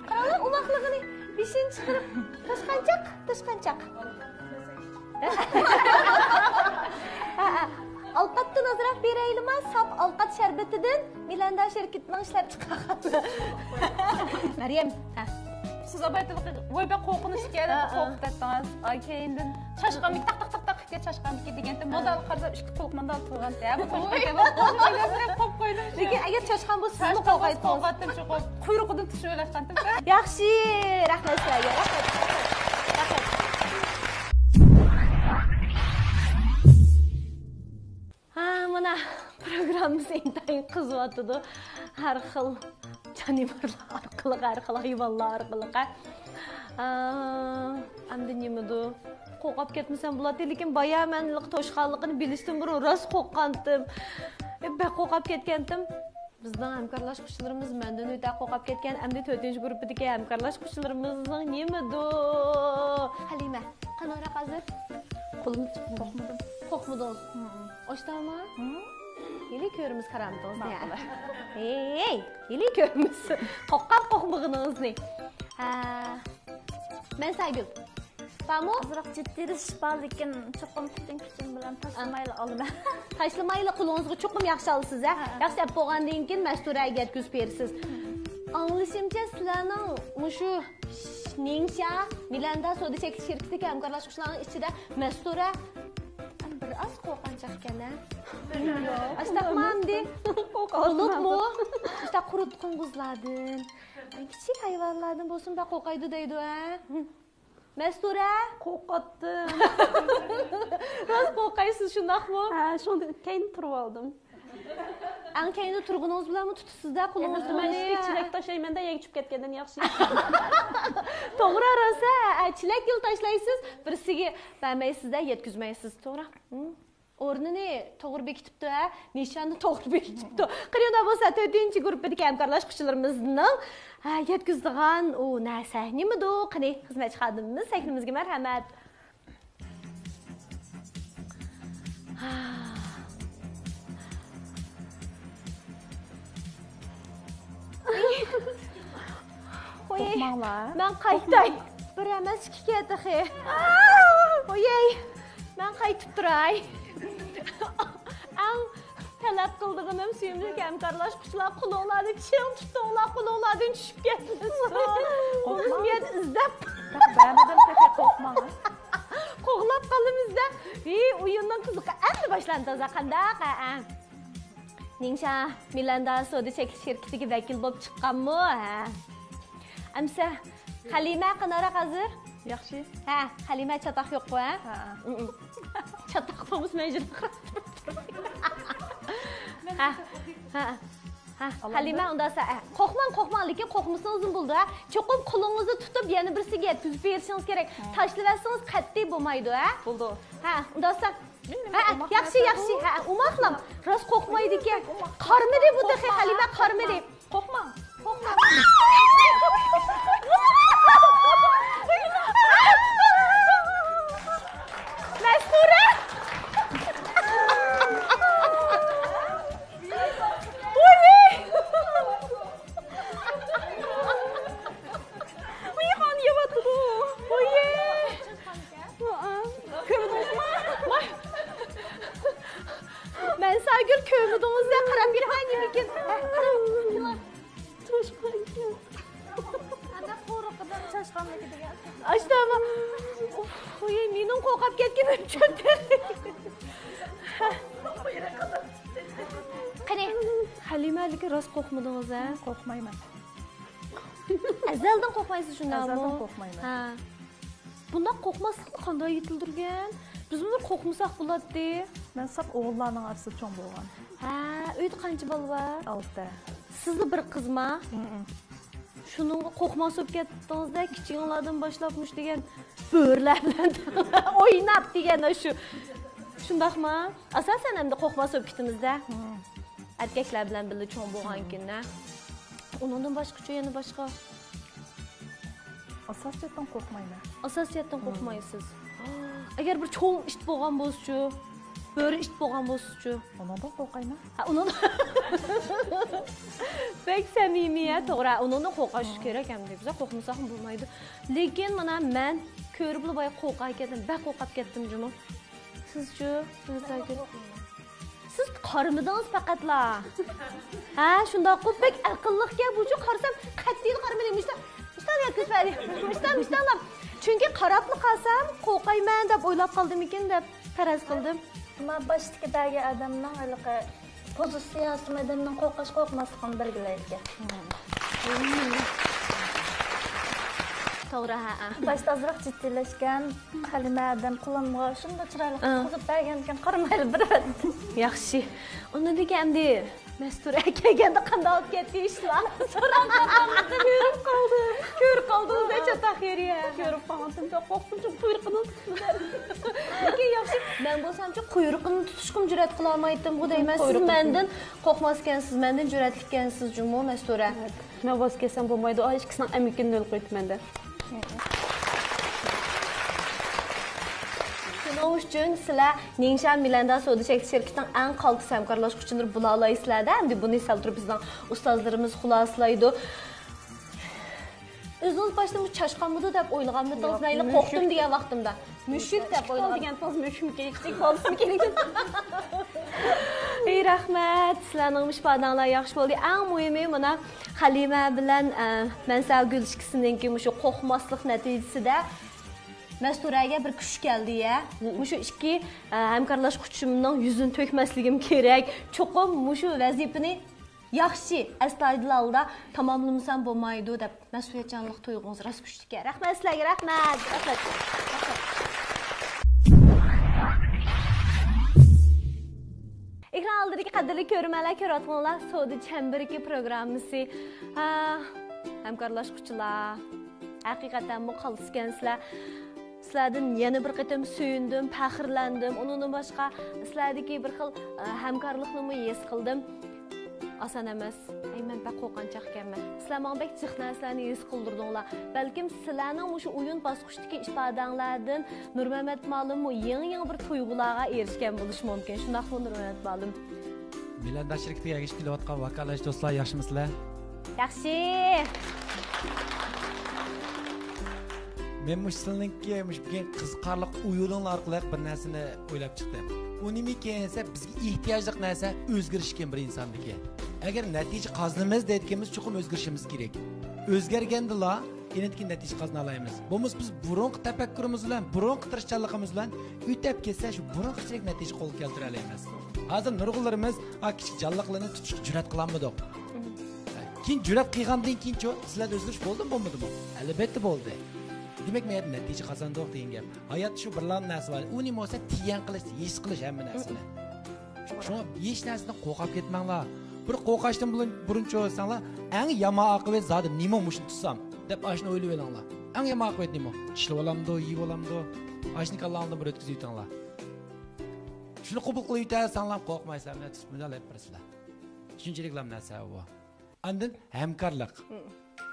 قاراڭلار، ئوماقلىقىنى بېشىنى چىقىرىپ، توشقانچاق، توشقانچاق. ھە، ھە. ئالقاتتىن ئازراق بېرەيلىما؟ ساپ ئالقات شەربىتىدىن مىلەندا شىركىتىنىڭ ئىشلەپ چىقارغان. مەريەم، ھە. سىز ئابايتىلىقى، ۋاي، بەك قورقۇنچ ئىكەن، ھە، ھە. قورقۇپ كەتتىڭىز. ئاي، كەينىدىن چاشقان تاق، تاق، تاق، تاق. كەچ چاشقانمىكىن دېگەنتىم، مانداق قارىسام، ئىككى قۇلىقى مانداق تۇرغانتى. ھە، بۇ توشقانكەن، قورقۇپ قويدۇم. لېكىن ئەگەر چاشقان بولسا، سىزمۇ قورقايسىز. قورقاتتىم، چوقۇم قۇيرۇقىدىن تۇتۇشۇۋېلىۋاتقانتىم. ياخشى، رەھمەت سىلەرگە، رەھمەت. رەھمەت. ھە، مانا، پروگراممىمىز ئىنتايىن قىزىۋاتىدۇ. ھەر خىل جانىۋارلار ئارقىلىق، ھەر خىل ھايۋانلار ئارقىلىق. ئا، ئەمدى نېمىدۇ؟ قورقۇپ كەتمىسەم بولاتتى، لېكىن بايا مەن توشقانلىقىنى بىلىشتىن بۇرۇن راست قورققانتىم. بەك قورقۇپ كەتكەنتىم. بىزنىڭ ھەمكارلاشقۇچىلىرىمىز مەندىن ئۆتە قورقۇپ كەتكەن، ئەمدى تۆتىنچى گۇرۇپپىدىكى ھەمكارلاشقۇچىلىرىمىزنىڭ نېمىدۇ؟ ھەلىمە، قېنىراق ھازىر؟ قولۇمنى تۇتۇپ قورقمىدىم. قورقمىدىڭىز؟ ھىم. ئاشتاما؟ ھىم. ھېلى كۆرىمىز كارامىتىڭىزنى. ماقۇل. ھەي، ھېلى كۆرىمىز. قورققان قورقمىغىنىڭىزنى. ھە. مەنساگۈل. بارمۇ؟ ئازراق جىددىيلىشىش بار، لېكىن چوقۇم پۈتۈن كۈچۈم بىلەن تاشلىمايلا ئالىمەن. تاشلىمايلا، قولىڭىزغا چوقۇم ياخشى ئالىسىز، ھە؟ ھە، ھە. ياخشى ئەپ بولغاندىن كېيىن مەستۇرەگە يەتكۈزۈپ بېرىسىز. ئاڭلىشىمچە، سىلەرنىڭ مۇشۇ نىڭشا مىلەندا سودا چەكلىك شىركىتىدىكى ھەمكارلاشقۇچىلارنىڭ ئىچىدە مەستۇرە بىر ئاز قورقۇنچاقكەن، ھە؟ ئاشتاقمامدى؟ بولۇپمۇ؟ ئاشتاق قۇرۇت قوڭغۇزلاردىن، كىچىك ھايۋانلاردىن بولسىمۇ بەك قورقايدۇ دەيدۇ، ھە؟ مەستۇرە؟ قورقاتتىم. راست قورقايسىز، شۇنداقمۇ؟ ھە، شۇندىن كەينىدە تۇرۇۋالدىم. ئەڭ كەينىدە تۇرغىنىڭىز بىلەنمۇ تۇتىسىز-دە قولىڭىزنى. مەن ئىشتىك چىلەك تاشلايمەن-دە، يەرگە چۈشۈپ كەتكەندىن ياخشى. توغرا، راست، ھە، ھە، چىلەك گۈل تاشلايسىز، بىرسىگە بەرمەيسىز-دە، يەتكۈزمەيسىز، توغرا. ھىم. ئورنىنى توغرا بېكىتىپتۇ، ھە؟ نىشاننى توغرا بېكىتىپتۇ. قېنى، ئۇنداق بولسا، تۆتىنچى گۇرۇپپىدىكى ھەمكارلاشقۇچىلىرىمىزنىڭ، ھە، يەتكۈزىدىغان ئۇ نەرسە نېمىدۇ؟ قېنى، خىزمەتچى خادىمىمىز، سەھنىمىزگە مەرھەمەت. ۋوي، قورقماڭلار. مەن قايتاي. بىر ئەمەس، ئىككى تېخى. ۋوي، مەن قايتىپ تۇراي. ئەڭ تەلەپ قىلىدىغىنىم، سۆيۈملۈك ھەمكارلاشقۇچىلار، قولۇڭلارنى چىڭ تۇتۇڭلار، قولۇڭلاردىن چۈشۈپ كەتمىسۇن. قورقماڭ. بىز يەنە ئىزدەپ. بەك بەرمىدىم تېخى، قورقماڭ. قوغلاپ قالىمىز-دە. ھى، ئويۇننىڭ قىزىقى ئەمدى باشلاندى تازا، قانداق، ھە؟ نىڭشا مىلاندا سودا چەكلىك شىركىتىگە ۋەكىل بولۇپ چىققانمۇ، ھە؟ ئەمسە خەلىمە قانداق ھازىر؟ ياخشى. ھە، خەلىمە چاتاق يوققۇ، ھە؟ ھە. چاتاق بولمىسا مەن يۈرۈپ ھە، ھە، ھە. خەلىمە ئۇنداقسا، ھە. قورقماڭ، قورقماڭ، لېكىن قورقمىسىڭىزمۇ بولىدۇ، ھە. چوقۇم قولىڭىزنى تۇتۇپ يەنە بىرسىگە يەتكۈزۈپ بېرىشىڭىز كېرەك. ھە. تاشلىۋەتسىڭىز قەتئىي بولمايدۇ، ھە. بولىدۇ. ھە، ئۇنداقسا. ھە، ياخشى، ياخشى، ھە، ئوماقلام. راست قورقمايدىكەن. قارىمىدى بۇ تېخى، خەلىمە قارىمىدى. قورقماڭ. قورقماڭ. مەستۇرە! ۋوي! ۋوي، قان يەۋاتىدۇ. ۋوي! كۆرمىدىڭىزمۇ؟ مەنساگۈل، كۆرمىدىڭىز-دە، قاراپ بېقىڭ، نېمىكىن. قاراپ. توشقانكەن. ئەنە قورقىدىم، چاشقانمىكى دېگەن. ئاشتاما. ئۇف، ۋوي، مېنىڭ قورقۇپ كەتكىنىم چۆتتى. قېنى، ھەلىمە، لېكىن راست قورقمىدىڭىز، ھە؟ قورقمايمەن. ئەزەلدىن قورقمايسىز، شۇنداقمۇ؟ ئەزەلدىن قورقمايمەن. ھە. بۇنداق قورقماسلىقنى قانداق يېتىلدۈرگەن؟ بىزمۇ بىر قورقمىساق بولاتتى. مەن ساپ ئوغۇللارنىڭ ئارىسىدا چوڭ بولغان. ھە، ئۆيدە قانچە بالا بار؟ ئالتە. سىزلا بىر قىزما؟ ھىم. شۇنىڭغا قورقماس بولۇپ كەتتىڭىز-دە، كىچىكىڭلاردىن باشلاپ مۇشۇ دېگەن بۆرىلەر بىلەن ئويناپ دېگەن شۇ. شۇنداقما؟ ئاساسەن ئەمدى قورقماس بولۇپ كېتىمىز-دە. ھىم. ئەركەكلەر بىلەن بىللە چوڭ بولغانكىن-دە. ئۇنىڭدىن باشقىچۇ يەنە باشقا؟ ئاساسىيەتتىن قورقمايمەن. ئاساسىيەتتىن قورقمايسىز. ئەگەر بىر چوڭ ئىت بولغان بولسىچۇ؟ بۆرە ئىت بولغان بولسىچۇ؟ ئۇنىڭدىن قورقايمەن. ھە، ئۇنىڭ بەك سەمىمىي، ھە، توغرا. ئۇنىڭدىن قورقۇش كېرەك ئەمدى. بىز قورقمىساقمۇ بولمايدۇ. لېكىن مانا مەن كۆرۈپلا بايا قورقاپ كەتتىم، بەك قورقۇپ كەتتىم جۇمۇ. سىزچۇ؟ سىز قارىمىدىڭىز پەقەتلا. ھە، شۇنداققۇ، بەك ئەقىللىقكەن بۇچۇ، قارىسام قەتئىي قارىمىدى. مۇشتا، مۇشتا ياكى سۈپەدى. مۇشتا، مۇشتا. چۈنكى قاراپلا قالسام قورقايمەن دەپ ئويلاپ قالدىمىكىن دەپ پەرەز قىلدىم. ئەمما باشتىكى بەرگەن ئادەمنىڭ ھېلىقى پوزىتسىيەسىمۇ ئادەمنىڭ قورقۇش قورقماسلىقىنى بەلگىلەيدىكەن. توغرا، ھە. باشتا ئازراق جىددىيلەشكەن، ھەلىمە ئادەم قولۇمغا شۇنداق چىرايلىق تۇتقۇزۇپ بەرگەنكەن، قارىمايلا بېرىۋەتتىم. ياخشى. ئۇنىڭدىن كېيىن ئەمدى مەستۇرە كەلگەندە قانداق بولۇپ كەتتى ئىشلار؟ سوراپ قالدىم. كۆرۈپ قالدىم. كۆرۈپ قالدىڭىز-دە، چاتاق يېرى. كۆرۈپ قالغانتىم، قورقتۇم، چوڭ قۇيرۇقىنى تۇتۇپ. لېكىن ياخشى، مەن بولسامچۇ قۇيرۇقىنى تۇتۇشقىمۇ جۈرئەت قىلالمايتتىم-غۇ دەيمەن. سىز مەندىن قورقماسكەنسىز، مەندىن جۈرئەتلىككەنسىز جۇمۇ، مەستۇرە. مەن ۋاز كەچسەم بولمايدۇ، ئا، ئىككىسىنىڭ ئەمگىكىنى نۆل قويۇپتىمەن-دە. شۇنىڭ ئۈچۈن سىلەر نىڭشيا مىلەندە سودا چەكلىك شىركىتىنىڭ ئەڭ قالتىس ھەمكارلاشقۇچىلىرى بولالايسىلەر-دە، ئەمدى بۇنى سەل تۇرۇپ بىزنىڭ ئۇستازلىرىمىز خۇلاسىلايدۇ. ئۆزىڭىز باشتا بۇ چاشقانمىدۇ دەپ ئويلىغانمىدىڭىز؟ مەيلى، قورقتۇم دېگەن ۋاقتىمدا. مۈشۈك دەپ ئويلىغان. دېگەن تاز مۈشۈكمىكىن، كىچىك بالىسىمىكىن. ئەي، رەھمەت. سىلەرنىڭ ئىپادەڭلار ياخشى بولدى. ئەڭ مۇھىمى، مانا، خەلىمە بىلەن، ئە، مەنسەگۈل ئىككىسىنىڭكى مۇشۇ قورقماسلىق نەتىجىسىدە مەستۇرەگە بىر كۈچ كەلدى، يە. مۇشۇ ئىككى، ئە، ھەمكارلاشقۇچىمنىڭ يۈزىنى تۆكمەسلىكىم كېرەك. چوقۇم مۇشۇ ۋەزىپىنى ياخشى، ئەستايىدىل ھالدا تاماملىمىسام بولمايدۇ دەپ مەسئۇلىيەتچانلىق تۇيغۇڭىز راست كۈچلۈككەن. رەھمەت سىلەرگە، رەھمەت، رەھمەت. ئېكران ئالدىدىكى قەدىرلىك كۆرۈرمەنلەر، كۆرۈۋاتقىنىڭلار سودا چەمبىرىكى پروگراممىسى. ھا، ھەمكارلاشقۇچىلار، ھەقىقەتەنمۇ قالتىسكەنسىلەر. سىلەردىن يەنە بىر قېتىم سۆيۈندۈم، پەخىرلەندىم. ئۇنىڭدىن باشقا، سىلەردىكى بىر خىل، ئە، ھەمكارلىقنىمۇ ھېس قىلدىم. ئاسان ئەمەس. ئەي، مەن بەك قورقۇنچاق ئىكەنمەن. سىلەر ماڭا بەك جىق نەرسىلەرنى ھېس قىلدۇردۇڭلار. بەلكىم سىلەرنىڭ مۇشۇ ئويۇن باسقۇچتىكى ئىپادەڭلاردىن نۇرمەمەت مۇئەللىممۇ يېڭى-يېڭى بىر تۇيغۇلارغا ئېرىشكەن بولۇشى مۇمكىن. شۇنداقمۇ، نۇرمەمەت مۇئەللىم؟ مىلەنداش شىركىتىگە ئەگىشىپ كېلىۋاتقان ۋاكالەتچى دوستلار، ياخشىمۇسىلەر؟ ياخشى. مەن مۇشۇ سىلىنىڭكى مۇشۇ بۈگۈن قىزىقارلىق ئويۇنۇڭلار ئارقىلىق بىر نەرسىنى ئويلاپ چىقتىم. ئۇ نېمىكەن دېسە، بىزگە ئېھتىياجلىق نەرسە ئۆزگىرىش ئىكەن بىر ئىنساندىكى. ئەگەر نەتىجە قازىنىمىز دەيدىكەنمىز، چوقۇم ئۆزگىرىشىمىز كېرەك. ئۆزگەرگەندىلا ئېنىقكى نەتىجە قازىنالايمىز. بولمىسا بىز بۇرۇنقى تەپەككۇرىمىز بىلەن، بۇرۇنقى تىرىشچانلىقىمىز بىلەن ئۆتەپ كەتسە، شۇ بۇرۇنقىچىلىك نەتىجە قولغا كەلتۈرەلەيمىز. ھازىر نۇرغۇنلىرىمىز، ئا، كىچىك جانلىقلارنى تۇتۇشقا جۈرئەت قىلالمىدۇق. كېيىن جۈرئەت قىلغاندىن كېيىنچۇ، سىلەردە ئۆزگىرىش بولدىمۇ، بولمىدىمۇ؟ ئەلۋەتتە بولدى. دېمەك، مەن نەتىجە قازاندۇق دېگەن گەپ. ھاياتتا شۇ بىرلا نەرسە بار. ئۇ نېمە بولسا، تىيەن قىلىش، ھېس قىلىش ھەممە نەرسىنى. شۇڭا ھېچ نەرسىدىن قورقۇپ كەتمەڭلار. بىر قورقۇشتىن بۇرۇن، بۇرۇنچۇ دېسەڭلار، ئەڭ يامان ئاقىۋەت زادى نېمە مۇشۇنى تۇتسام دەپ ئاشۇنى ئويلىۋېلىڭلار. ئەڭ يامان ئاقىۋەت نېمە؟ ئىشلىۋالامدۇ، يېيىۋالامدۇ؟ ئاشۇنى كاللاڭلاردىن بىر ئۆتكۈزۈۋېتىڭلار. شۇنى قوبۇل قىلىۋېتەلىسەڭلار قورقمايسىلەر، مەن تۇتۇپ مۇنداق دەپ بېرىسىلەر. شۇنچىلىكلا نەرسە بۇ. ئاندىن ھەمكارلىق.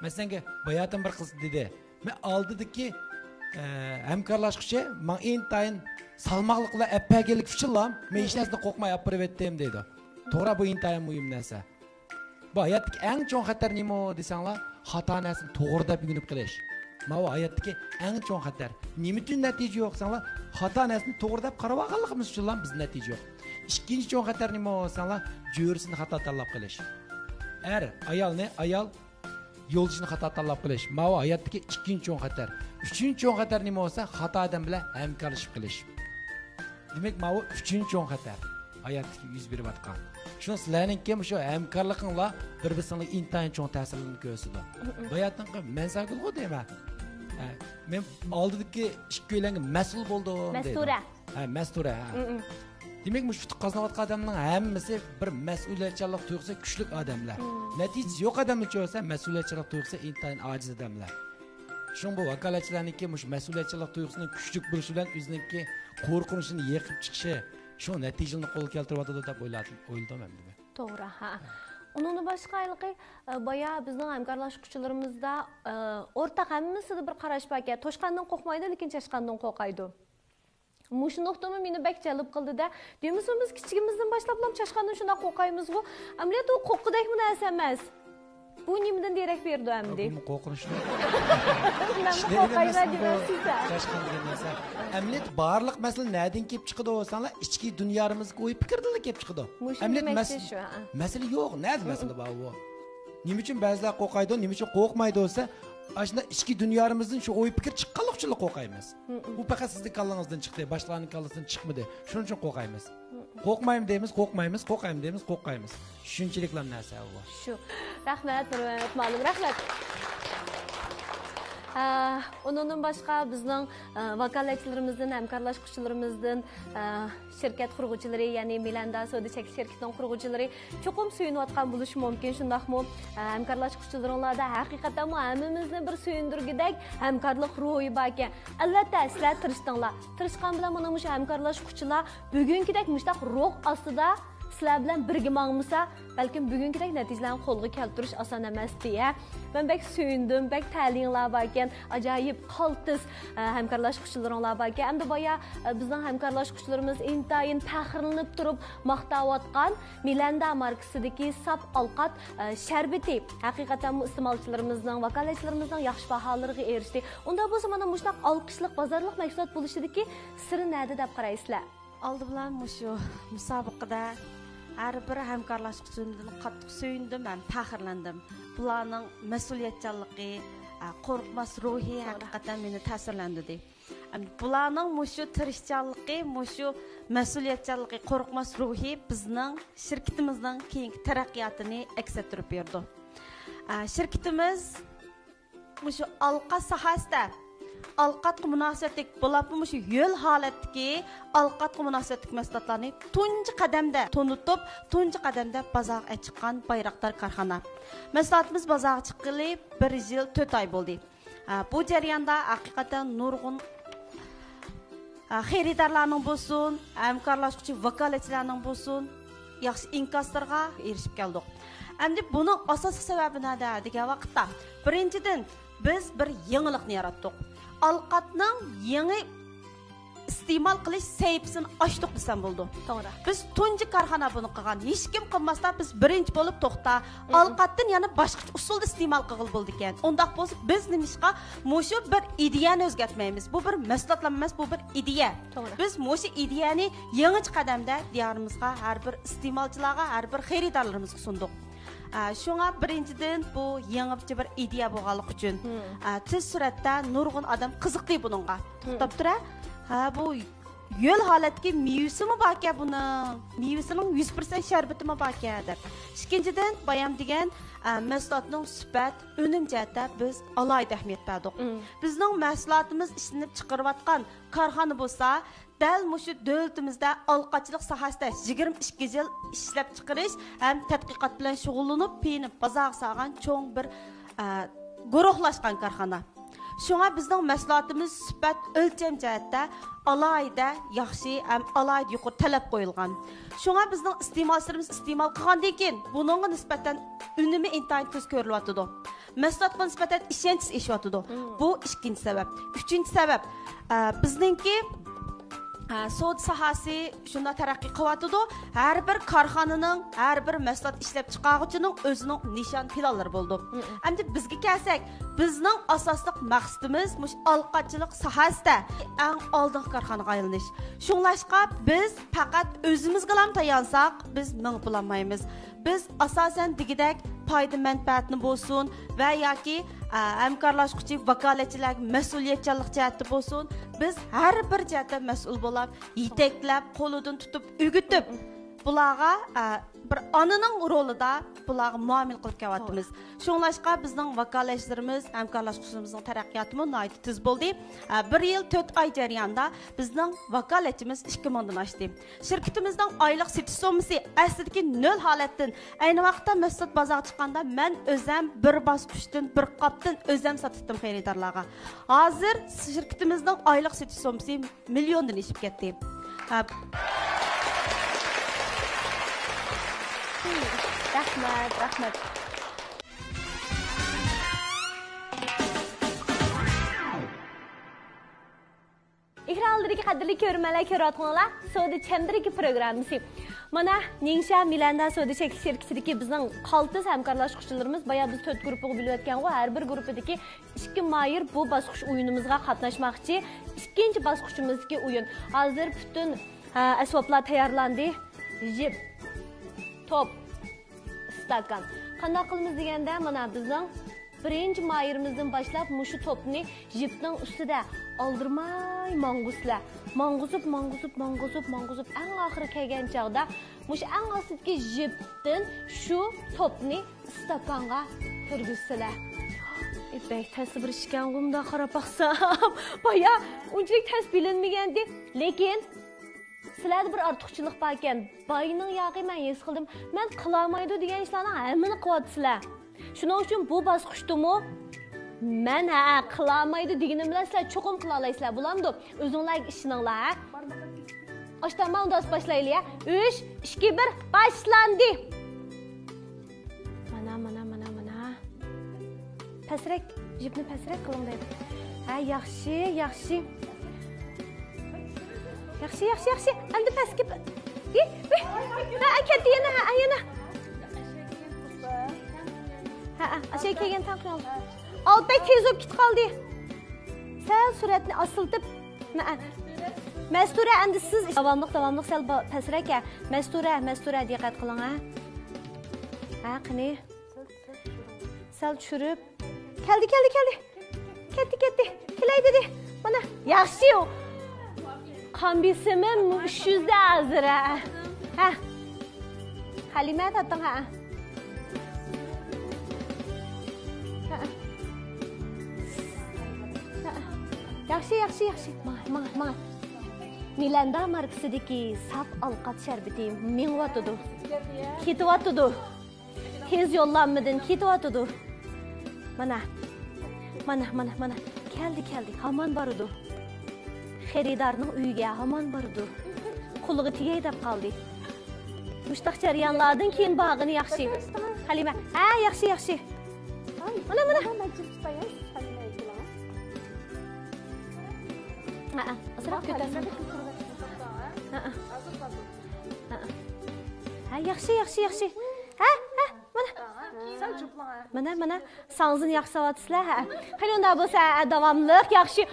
مەسىلەن، باياتىن بىر قىز دېدى، مەن ئالدىدىكى، ئە، ھەمكارلاشقۇچى ماڭا ئىنتايىن سالماقلىق بىلەن ئەپەرگەنلىكى ئۈچۈنلا مەن ھېچ نەرسىدىن قورقماي ئاپىرىۋەتتىم دەيدۇ. توغرا، بۇ ئىنتايىن مۇھىم نەرسە. بۇ ھاياتتىكى ئەڭ چوڭ خەتەر نېمە دېسەڭلار، خاتا نەرسىنى توغرا دەپ ئۆگىنىپ قېلىش. ماۋۇ ھاياتتىكى ئەڭ چوڭ خەتەر. نېمە ئۈچۈن نەتىجە يوق دېسەڭلار، خاتا نەرسىنى توغرا دەپ قاراۋالغانلىقىمىز ئۈچۈنلا بىزدە نەتىجە يوق. ئىككىنچى چوڭ خەتەر نېمە دېسەڭلار، جۆرىسىنى خاتا تاللاپ قېلىش. ئەر ئايالنى، ئايال يولدىشىنى خاتا تاللاپ قېلىش. ماۋۇ ھاياتتىكى ئىككىنچى چوڭ خەتەر. ئۈچىنچى چوڭ خەتەر نېمە بولسا، خاتا ئادەم بىلەن ھەمكارلىشىپ قېلىش. دېمەك، ماۋۇ ئۈچىنچى چوڭ خەتەر. ھاياتتىكى يۈز بېرىۋاتقان. شۇڭا سىلەرنىڭكى مۇشۇ ھەمكارلىقىڭلار بىر-بىرسىڭلارغا ئىنتايىن چوڭ تەسىرلىرىنى كۆرسىتىدۇ. باياتىنقى مەن سەگۈلغۇ دەيمەن. ھە، مەن ئالدىدىكى ئىككىيلەنگە مەسئۇل بولدۇم دەيدۇ. مەستۇرە. ھە، مەستۇرە، ھە. دېمەك، مۇشۇ ئۇتۇق قازىنىۋاتقان ئادەمنىڭ ھەممىسى بىر مەسئۇلىيەتچانلىق تۇيغۇسى كۈچلۈك ئادەملەر. نەتىجىسى يوق ئادەملەرچە بولسا، مەسئۇلىيەتچانلىق تۇيغۇسى ئىنتايىن ئاجىز ئادەملەر. شۇڭا بۇ ۋاكالەتچىلەرنىڭكى مۇشۇ مەسئۇلىيەتچانلىق تۇيغۇسىنىڭ كۈچلۈك بولۇشى بىلەن ئۆزىنىڭكى قورقۇنچىنى يېقىپ چىقىشى شۇ نەتىجىلەرنى قولغا كەلتۈرۈۋاتىدۇ دەپ ئويلاتىم-، ئويلىدىم ئەمدى مەن. توغرا، ھە. ئۇنىڭدىن باشقا ھېلىقى، ئە، بايا بىزنىڭ ھەمكارلاشقۇچىلىرىمىزدا، ئە، ئورتاق ھەممىسىدە بىر قاراش باركەن. توشقاندىن قورقمايدۇ، لېكىن چاشقاندىن قورقايدۇ. مۇشۇ نۇقتىمۇ مېنى بەك جەلپ قىلدى-دە. دېمىسىمۇ بىز كىچىكىمىزدىن باشلاپلا چاشقاندىن شۇنداق قورقايمىزغۇ. ئەمەلىيەتتە ئۇ قورققۇدەكمۇ نەرسە ئەمەس. بۇ نېمىدىن دېرەك بېرىدۇ ئەمدى؟ بۇمۇ قورقۇنچلۇق. مەنمۇ قورقايمەن دېمەكچىسە. چاشقان دېگەن نەرسە. ئەمەلىيەتتە بارلىق مەسىلە نەدىن كېلىپ چىقىدۇ دېسەڭلار، ئىچكى دۇنيارىمىزدىكى ئوي پىكىردىنلا كېلىپ چىقىدۇ. مۇشۇ ئەمەلىيەتتە دېمەكچى مەس-، شۇ، ھە. مەسىلە يوق. نەدە مەسىلە بار ئۇ؟ نېمە ئۈچۈن بەزىلەر قورقايدۇ، نېمە ئۈچۈن قورقمايدۇ دېسە، ئاشۇنداق ئىچكى دۇنيارىمىزدىن شۇ ئوي پىكىر چىققانلىقى ئۈچۈنلا قورقايمىز. ئۇ پەقەت سىزنىڭ كاللىڭىزدىن چىقتى، باشقىلارنىڭ كاللىسىدىن چىقمىدى. شۇنىڭ ئۈچۈن قورقايمىز. قورقمايمەن دەيمىز، قورقمايمىز، قورقايمەن دەيمىز، قورقايمىز. شۇنچىلىكلا نەرسە بۇ. شۇ. رەھمەت، مۇرۇۋەت مۇئەللىم، رەھمەت. ئە، ئۇنىڭدىن باشقا بىزنىڭ، ئە، ۋاكالەتچىلىرىمىزدىن، ھەمكارلاشقۇچىلىرىمىزدىن، ئە، شىركەت قۇرغۇچىلىرى، يەنى مىلەندا سودا چەكلىك شىركىتىنىڭ قۇرغۇچىلىرى چوقۇم سۆيۈنۈۋاتقان بولۇشى مۇمكىن، شۇنداقمۇ؟ ئە، ھەمكارلاشقۇچىلىرىڭلاردا ھەقىقەتەنمۇ ھەممىمىزنى بىر سۆيۈندۈرگۈدەك ھەمكارلىق روھى باركەن. ئەلۋەتتە، سىلەر تىرىشتىڭلار. تىرىشقان بىلەن مانا مۇشۇ ھەمكارلاشقۇچىلار بۈگۈنكىدەك مۇشۇنداق روھ ئاستىدا سىلەر بىلەن بىرگە ماڭمىسا، بەلكىم بۈگۈنكىدەك نەتىجىلەرنى قولغا كەلتۈرۈش ئاسان ئەمەستى، ھە. مەن بەك سۆيۈندۈم، بەك تەلىيىڭلار باركەن، ئاجايىپ قالتىس، ئە، ھەمكارلاشقۇچىلىرىڭلار باركەن. ئەمدى بايا، ئە، بىزنىڭ ھەمكارلاشقۇچىلىرىمىز ئىنتايىن پەخىرلىنىپ تۇرۇپ ماختاۋاتقان مىلەندا ماركىسىدىكى ساپ ئالقات، ئە، شەربىتى ھەقىقەتەنمۇ ئىستېمالچىلىرىمىزنىڭ، ۋاكالەتچىلىرىمىزنىڭ ياخشى باھالىرىغا ئېرىشتى. ئۇنداق بولسا مانا مۇشۇنداق ئالقىشلىق بازارلىق مەھسۇلات بولۇشىدىكى سىرى نەدە دەپ قارايسىلەر؟ ئالدى بىلەن مۇشۇ مۇسابىقىدە ھەر بىر ھەمكارلاشقۇچىمدىن قاتتىق سۆيۈندۈم ھەم پەخىرلەندىم. بۇلارنىڭ مەسئۇلىيەتچانلىقى، ئە، قورقماس روھى ھەقىقەتەن مېنى تەسىرلەندۈردى. ئەم، بۇلارنىڭ مۇشۇ تىرىشچانلىقى، مۇشۇ مەسئۇلىيەتچانلىقى، قورقماس روھى بىزنىڭ شىركىتىمىزنىڭ كېيىنكى تەرەققىياتىنى ئەكس ئەتتۈرۈپ بېرىدۇ. ئە، شىركىتىمىز مۇشۇ ئالقات ساھەسىدە، ئالقاتقا مۇناسىۋەتلىك، بولۇپمۇ مۇشۇ ھۆل ھالەتتىكى ئالقاتقا مۇناسىۋەتلىك مەھسۇلاتلارنى تۇنجى قەدەمدە تونۇتۇپ، تۇنجى قەدەمدە بازارغا چىققان بايراقدار كارخانا. مەھسۇلاتىمىز بازارغا چىققىلى بىر يىل تۆت ئاي بولدى. ھە، بۇ جەرياندا ھەقىقەتەن نۇرغۇن، ھە، خېرىدارلارنىڭ بولسۇن، ھەمكارلاشقۇچى ۋاكالەتچىلەرنىڭ بولسۇن، ياخشى ئىنكاسلىرىغا ئېرىشىپ كەلدۇق. ئەمدى بۇنىڭ ئاساسلىق سەۋەبى نەدە دېگەن ۋاقىتتا، بىرىنچىدىن، بىز بىر يېڭىلىقنى ياراتتۇق. ئالقاتنىڭ يېڭى ئىستېمال قىلىش سەھىپىسىنى ئاچتۇق دېسەم بولىدۇ. توغرا. بىز تۇنجى كارخانا بۇنى قىلغان. ھېچكىم قىلماستا، بىز بىرىنچى بولۇپ توختا. ئالقاتتىن يەنە باشقىچە ئۇسۇلدا ئىستېمال قىلغىلى بولىدىكەن. ئۇنداق بولسا، بىز نېمىشقا مۇشۇ بىر ئىدىيەنى ئۆزگەرتمەيمىز؟ بۇ بىر مەھسۇلاتلام ئەمەس، بۇ بىر ئىدىيە. توغرا. بىز مۇشۇ ئىدىيەنى يېڭىچە قەدەمدە دىيارىمىزغا، ھەر بىر ئىستېمالچىلارغا، ھەر بىر خېرىدارلىرىمىزغا سۇندۇق. ئە، شۇڭا بىرىنچىدىن، بۇ يېڭىچە بىر ئىدىيە بولغانلىقى ئۈچۈن، ئە، تېز سۈرئەتتە نۇرغۇن ئادەم قىزىقتى بۇنىڭغا. توختاپ تۇرە. ھە، بۇ ھۆل ھالەتتىكى مېۋىسىمۇ باركەن بۇنىڭ. مېۋىسىنىڭ يۈز پىرسەنت شەربىتىمۇ باركەن دەپ. ئىككىنچىدىن، بايام دېگەن، ئە، مەھسۇلاتنىڭ سۈپەت، ئۈنۈم جەھەتتە بىز ئالاھىدە ئەھمىيەت بەردۇق. بىزنىڭ مەھسۇلاتىمىز ئىشلىنىپ چىقىرىۋاتقان كارخانا بولسا، دەل مۇشۇ دۆلىتىمىزدە ئالقاتچىلىق ساھەسىدە يىگىرمە ئىككى يىل ئىشلەپچىقىرىش ھەم تەتقىقات بىلەن شۇغۇللىنىپ، پېيىنى بازارغا سالغان چوڭ بىر، ئە، گۇرۇھلاشقان كارخانا. شۇڭا بىزنىڭ مەھسۇلاتىمىز سۈپەت، ئۆلچەم جەھەتتە ئالاھىدە ياخشى ھەم ئالاھىدە يۇقىرى تەلەپ قويۇلغان. شۇڭا بىزنىڭ ئىستېمالچىلىرىمىز ئىستېمال قىلغاندىن كېيىن، بۇنىڭغا نىسبەتەن ئۈنۈمى ئىنتايىن تېز كۆرۈلۈۋاتىدۇ. مەھسۇلاتقا نىسبەتەن ئىشەنچ ئېشىۋاتىدۇ. بۇ ئىككىنچى سەۋەب. ئۈچىنچى سەۋەب، ئە، بىزنىڭكى، ئە، سودا ساھەسى شۇنداق تەرەققىي قىلىۋاتىدۇ. ھەر بىر كارخانىنىڭ، ھەر بىر مەھسۇلات ئىشلەپچىقارغۇچىنىڭ ئۆزىنىڭ نىشان پىلانلىرى بولىدۇ. ئەمدى بىزگە كەلسەك، بىزنىڭ ئاساسلىق مەقسىتىمىز مۇشۇ ئالقاتچىلىق ساھەسىدە ئەڭ ئالدىنقى كارخانىغا ئايلىنىش. شۇڭلاشقا بىز پەقەت ئۆزىمىزگىلا تايانساق، بىز مېڭىپ بولالمايمىز. بىز ئاساسەن دېگۈدەك پايدا مەنپەئەتنى بولسۇن ۋە ياكى، ئە، ھەمكارلاشقۇچى ۋاكالەتچىلەرگە مەسئۇلىيەتچانلىق جەھەتتە بولسۇن، بىز ھەر بىر جەھەتتە مەسئۇل بولاپ، يېتەكلەپ، قولىدىن تۇتۇپ، ئۆگىتىپ، بۇلارغا، ئە، بىر ئانىنىڭ رولىدا بۇلارغا مۇئامىلە قىلىپ كېلىۋاتىمىز. شۇڭلاشقا بىزنىڭ ۋاكالەتچىلىرىمىز، ھەمكارلاشقۇچىلىرىمىزنىڭ تەرەققىياتىمۇ ناھايىتى تېز بولدى. ئە، بىر يىل تۆت ئاي جەريانىدا بىزنىڭ ۋاكالەتچىمىز ئىككى مىڭدىن ئاشتى. شىركىتىمىزنىڭ ئايلىق سېتىش سوممىسى ئەسلىدىكى نۆل ھالەتتىن، ئەينى ۋاقىتتا مەھسۇلات بازارغا چىققاندا مەن ئۆزەم بىر باسقۇچتىن، بىر قاپتىن ئۆزەم ساتتىم خېرىدارلارغا. ھازىر شىركىتىمىزنىڭ ئايلىق سېتىش سوممىسى مىليوندىن ئېشىپ كەتتى. ھە. رەھمەت، رەھمەت. ئېكران ئالدىدىكى قەدىرلىك كۆرۈرمەنلەر، كۆرۈۋاتقىنىڭلار سودا چەمبىرىكى پروگراممىسى. مانا، نىڭشيا مىلەندە سودا چەكلىك شىركىتىدىكى بىزنىڭ قالتىس ھەمكارلاشقۇچىلىرىمىز، بايا بىز تۆت گۇرۇپپىغا بۆلۈۋەتكەنغۇ، ھەر بىر گۇرۇپپىدىكى ئىككى ماھىر بۇ باسقۇچ ئويۇنىمىزغا قاتناشماقچى. ئىككىنچى باسقۇچىمىزدىكى ئويۇن. ھازىر پۈتۈن، ھە، ئەسۋابلار تەييارلاندى. يىپ، توپ، ئىستاكان. قانداق قىلىمىز دېگەندە، مانا بىزنىڭ بىرىنچى ماھىرىمىزدىن باشلاپ مۇشۇ توپنى يىپنىڭ ئۈستىدە ئالدىرىماي ماڭغۇسىلەر. ماڭغۇزۇپ، ماڭغۇزۇپ، ماڭغۇزۇپ، ماڭغۇزۇپ، ئەڭ ئاخىرى كەلگەن چاغدا مۇشۇ ئەڭ ئاستىدىكى يىپتىن شۇ توپنى ئىستاكانغا كىرگۈزسىلە. ئى، بەك تەس بىر ئىش ئىكەنغۇ، مۇنداق قاراپ باقسام. بايا ئۇنچىلىك تەس بىلىنمىگەنىدى. لېكىن سىلەردە بىر ئارتۇقچىلىق باركەن. باينىڭ ياغى مەن ھېس قىلدىم. مەن قىلالمايدۇ دېگەن ئىشلارنىڭ ھەممىنى قىلىۋاتىسىلەر. شۇنىڭ ئۈچۈن بۇ باسقۇچتىمۇ مەن، ھە، قىلالمايدۇ دېگىنىم بىلەن سىلەر چوقۇم قىلالايسىلەر. بولامدۇ؟ ئۆزۈڭلارگە ئىشىنىڭلار، ھە؟ ئاشتاما ئۇنداس باشلايلى، ھە؟ ئۈچ، ئىككى، بىر، باشلاندى! مانا، مانا، مانا، مانا. پەسرەك، يىپنى پەسرەك قىلىڭ دەيدۇ. ھە، ياخشى، ياخشى. ياخشى، ياخشى، ياخشى. ئەمدى پەسكە پ-، ئى، ئى. ھە، ھە، كەتتى يەنە، ھە، ھە، يەنە. ھە، ھە، ئاشەگە كەلگەن تەڭ قىلىڭ. ئالتاي تېز بولۇپ كېتىپ قالدى. سەل سۈرئەتنى ئاستىلىتىپ. مە-، مەستۇرە، ئەمدى سىز داۋاملىق، داۋاملىق سەل با-، پەسرەك، ھە. مەستۇرە، مەستۇرە، دىققەت قىلىڭ، ھە. ھە، قېنى. سەل چۈشۈرۈپ. كەلدى، كەلدى، كەلدى. كەتتى، كەتتى. كېلەي دېدى. مانا، ياخشى. قان بېسىمىم ئۈچ يۈزدە ھازىر، ھە. ھە. خەلىمە تارتىڭ، ھە. ھە. ھە. ياخشى، ياخشى، ياخشى. ماڭا، ماڭا، ماڭا. مىلەندا ماركىسىدىكى ساپ ئالقات شەربىتى مېڭىۋاتىدۇ. كېتىۋاتىدۇ. تېز يوللانمىدىن كېتىۋاتىدۇ. مانا، مانا، مانا، مانا، كەلدى، كەلدى، ھامان بارىدۇ. خېرىدارنىڭ ئۆيىگە ھامان بارىدۇ. قۇلىقى تېگەي دەپ قالدى. مۇشتاق جەريانلاردىن كېيىن بارغىنى ياخشى. خەلىمە، ھە، ياخشى، ياخشى. مانا، مانا. مانا، مەن جىم تۇتايىن، سىز خەلىمەگە كېلىڭىز. ھە، ھە، ئازراق كۆتەرسىڭىز. ھە، ھە. ھە، ھە. ھە، ياخشى، ياخشى، ياخشى. ھە، ھە، مانا. سەل جۈپلەڭ، ھە. مانا، مانا، ساڭزىنى ياخشى ساۋاتىسىلەر، ھە. قېنى، ئۇنداق بولسا، ھە، داۋاملىق، ياخشى.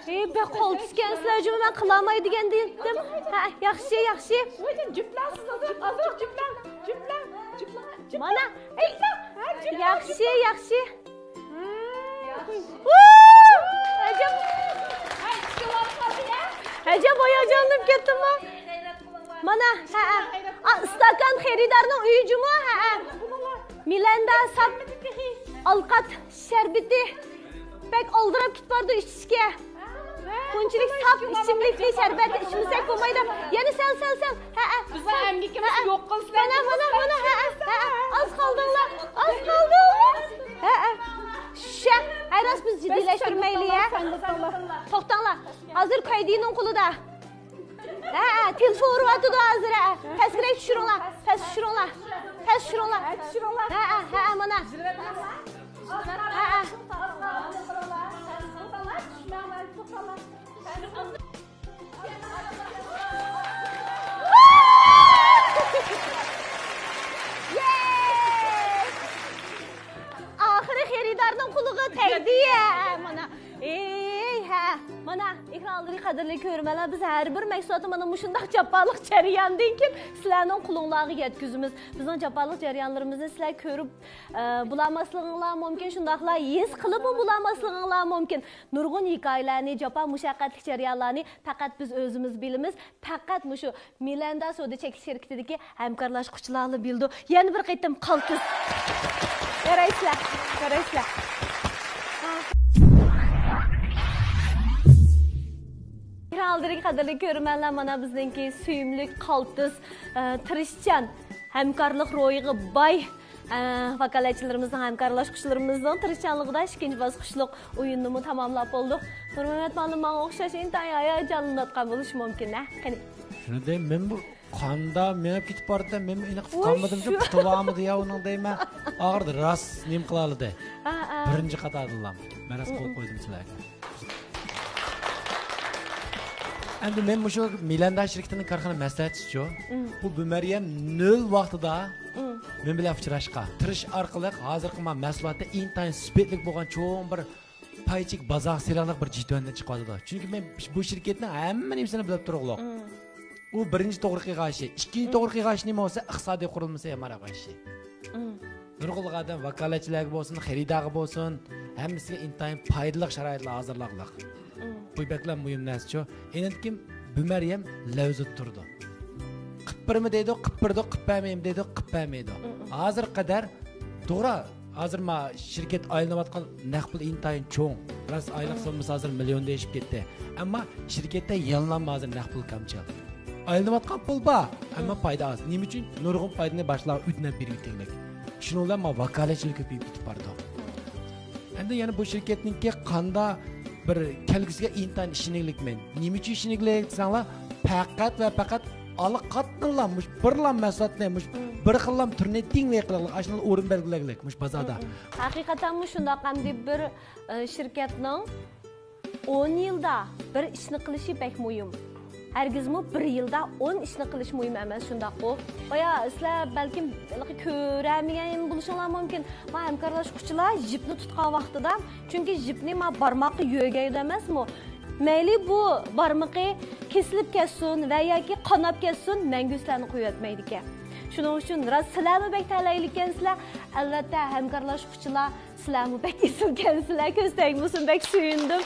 ھەي، بەك قول تۈسكەنسىلەر جۇمۇ، مەن قىلالماي دېگەندىم. ھە، ياخشى، ياخشى. جۈپلەڭ، سىز ئازراق، ئازراق جۈپلەڭ، جۈپلەڭ، جۈپلەڭ، جۈپلەڭ. مانا، ئەي، جۈپلەڭ، ھە، جۈپلەڭ، ياخشى، جۈپلەڭ. ياخشى. ۋۇ! ئەجەب. ئەجەب ھاياجانلىنىپ كەتتىممۇ؟ مانا، ھەئە. ئا، ئىستاكان خېرىدارنىڭ ئۆيى جۇمۇ، ھەئە. مىلەندا ساپ ئالقات شەربىتى. بەك ئالدىراپ كېتىپ بارىدۇ ئىچىشكە. بۇنچىلىك ساپ ئىچىملىكنى، شەربەتنى ئىچمىسەك بولمايدۇ. يەنە سەل، سەل، سەل. ھەئە. بىزنىڭ ئەمگىكىمىز يوق قىلسىلەر. مانا، مانا، مانا، ھەئە، ھەئە. ئاز قالدىڭلار، ئاز قالدىڭلار. ھەئە. شە، ھەي، راست بىز جىددىيلەشتۈرمەيلى، يا. توختاڭلار. ھازىر كەيدىنىڭ قولىدا. ھەئە، تېلېفون ئۇرۇۋاتىدۇ ھازىر، ھەئە. پەسكىرەك چۈشۈرۈڭلار، پەس چۈشۈرۈڭلار. پەس چۈشۈرۈڭلار. ھەئە، ھەئە، مانا. ھەئە. ئاخىرى خېرىدارنىڭ قۇلىقىغا تەگدى، ھە، مانا. ئېي، ھە. مانا، ئېكران ئالدىدىكى قەدىرلىك كۆرۈرمەنلەر، بىز ھەر بىر مەھسۇلاتنى مانا مۇشۇنداق جاپالىق جەرياندىن كېيىن سىلەرنىڭ قولۇڭلارغا يەتكۈزىمىز. بىزنىڭ جاپالىق جەريانلىرىمىزنى سىلەر كۆرۈپ، ئە، بولالماسلىقىڭلار مۇمكىن، شۇنداقلا ھېس قىلىپمۇ بولالماسلىقىڭلار مۇمكىن. نۇرغۇن ھېكايىلەرنى، جاپا مۇشەققەتلىك جەريانلارنى پەقەت بىز ئۆزىمىز بىلىمىز. پەقەت مۇشۇ مىلەندا سودا چەكلىك شىركىتىدىكى ھەمكارلاشقۇچىلارلا بىلىدۇ. يەنە بىر قېتىم قالتىس. يارايسىلەر، يارايسىلەر. ئالدىدىكى قەدىرلىك كۆرۈرمەنلەر، مانا بىزنىڭكى سۆيۈملۈك قالتىس، ئە، تىرىشچان، ھەمكارلىق روھىغا باي، ئە، ۋاكالەتچىلىرىمىزنىڭ، ھەمكارلاشقۇچىلىرىمىزنىڭ تىرىشچانلىقىدا ئىككىنچى باسقۇچلۇق ئويۇننىمۇ تاماملاپ بولدۇق. نۇرمەمەت مۇئەللىم ماڭا ئوخشاش ئىنتايىن ھاياجانلىنىۋاتقان بولۇشى مۇمكىن، ھە؟ قېنى. شۇنى دەيمەن، مەن بۇ قاندا مېڭىپ كېتىپ باراتتى، مەنمۇ ئېنىق ئۇقالمىدىم، شۇ پۇتى بارمىدى يا ئۇنىڭ دەيمەن. ئاخىرىدا راست نېمە قىلالىدى؟ ئا، ئا. بىرىنچى قاتاردىلا. مەن راست قويۇپ قويدۇم سىلەرگە. ئەمدى مەن مۇشۇ مىلەندا شىركىتىنىڭ كارخانا مەسلىھەتچىسىچۇ. بۇ بىمەريەم نۆل ۋاقتىدا مەن بىلەن ئۇچراشقان. تىرىش ئارقىلىق ھازىرقى ما مەھسۇلاتتا ئىنتايىن سۈپەتلىك بولغان چوڭ بىر پاي چېكىپ بازارغا سېلىڭلىق بىر جېتۋەننى چىقىۋاتىدۇ. چۈنكى مەن بۇ شىركەتنىڭ ھەممە نېمىسىنى بىلىپ تۇرغۇلۇق. ئۇ بىرىنچى توغرا قىلغان ئىشى. ئىككىنچى توغرا قىلغان ئىشى نېمە بولسا، ئىقتىسادىي قۇرۇلمىسى ئامراق ئىشى. نۇرغۇنلىغان ئادەم ۋاكالەتچىلەرگە بولسۇن، خېرىدارغا بولسۇن، ھەممىسىگە ئىنتايىن پايدىلىق شارائىتلار ھازىرلىغانلىق. بۇ بەكلا مۇھىم نەرسىچۇ. ئېنىڭدىن كېيىن بىمەريەم لەۋزىدە تۇرىدۇ. قىلىپ بېرىمەن دەيدۇ، قىلىپ بېرىدۇ، قىلىپ بەرمەيمەن دەيدۇ، قىلىپ بەرمەيدۇ. ھازىرغا قەدەر توغرا، ھازىر ما شىركەت ئايلىنىۋاتقان نەق پۇل ئىنتايىن چوڭ. راست ئايلىق سوممىسى ھازىر مىليوندا ئېشىپ كەتتى. ئەمما شىركەتتە يەنىلا ھازىر نەق پۇل كەمچىل. ئايلىنىۋاتقان پۇل بار، ئەمما پايدا ئاز. نېمە ئۈچۈن؟ نۇرغۇن پايدىنى باشقىلارغا ئۆتۈنۈپ بېرىپ كېتەرلىك. شۇنىڭ بىلەن ما ۋاكالەتچىلىك كۆپىيىپ كېتىپ بارىدۇ. ئەمدى يەنە بۇ شىركەتنىڭكى قاندا بىر كەلگۈسىگە ئىنتايىن ئىشىنىگلىكمەن. نېمە ئۈچۈن ئىشىنىگلىك دېسەڭلار، پەقەت ۋە پەقەت ئالا قاتنىلا مۇش بىرلا مەھسۇلاتنى، مۇش بىر خىللا تۈرنى تېڭىۋېلىقلىق، ئاشۇنى ئورۇن بەلگىلەگلىك مۇش بازاردا. ھەقىقەتەنمۇ شۇنداق. ئەمدى بىر، ئە، شىركەتنىڭ ئون يىلدا بىر ئىشنى قىلىشى بەك مۇھىم. ھەرگىزمۇ بىر يىلدا ئون ئىشنى قىلىش مۇھىم ئەمەس، شۇنداققۇ؟ بايا سىلەر بەلكىم ھېلىقى كۆرەلمىگەن بولۇشۇڭلار مۇمكىن. ما ھەمكارلاشقۇچىلار يىپنى تۇتقان ۋاقتىدا، چۈنكى يىپنى ما بارماققا يۆگەيدۇ ئەمەسمۇ؟ مەيلى بۇ بارمىقى كېسىلىپ كەتسۇن ۋە ياكى قاناپ كەتسۇن، مەڭگۈ سىلەرنى قويۇۋەتمەيدىكەن. شۇنىڭ ئۈچۈن راست سىلەرمۇ بەك تەلەيلىككەنسىلەر. ئەلۋەتتە، ھەمكارلاشقۇچىلار سىلەرمۇ بەك ئېسىلكەنسىلەر، كۆز تەگمىسۇن، بەك سۆيۈندۈم.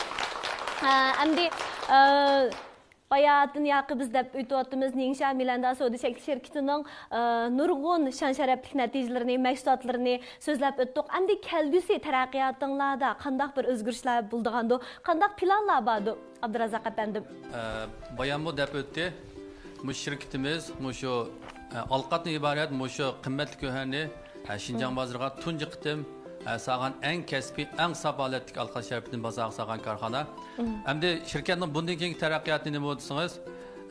ئە، ئەمدى، ئە، باياتىن ياقى بىز دەپ ئۆتۈۋاتىمىز، نىڭشيا مىلەندا سودا چەكلىك شىركىتىنىڭ، ئە، نۇرغۇن شان-شەرەپلىك نەتىجىلىرىنى، مەھسۇلاتلىرىنى سۆزلەپ ئۆتتۇق. ئەمدى كەلگۈسى تەرەققىياتىڭلاردا قانداق بىر ئۆزگىرىشلەر بولىدىغاندۇ، قانداق پىلانلار باردۇ، ئابدۇرازاق ئەپەندىم؟ ئە، بايانمۇ دەپ ئۆتتى. مۇشۇ شىركىتىمىز مۇشۇ، ئە، ئالقاتتىن ئىبارەت مۇشۇ قىممەتلىك گۆھەرنى ھە، شىنجاڭ بازىرىغا تۇنجى قېتىم، ھە، سالغان ئەڭ كەسپىي، ئەڭ ساپ ھالەتتىكى ئالقات شەربىتىنى بازارغا سالغان كارخانا. ئەمدى شىركەتنىڭ بۇندىن كېيىنكى تەرەققىياتى نېمە بولدى دېسىڭىز،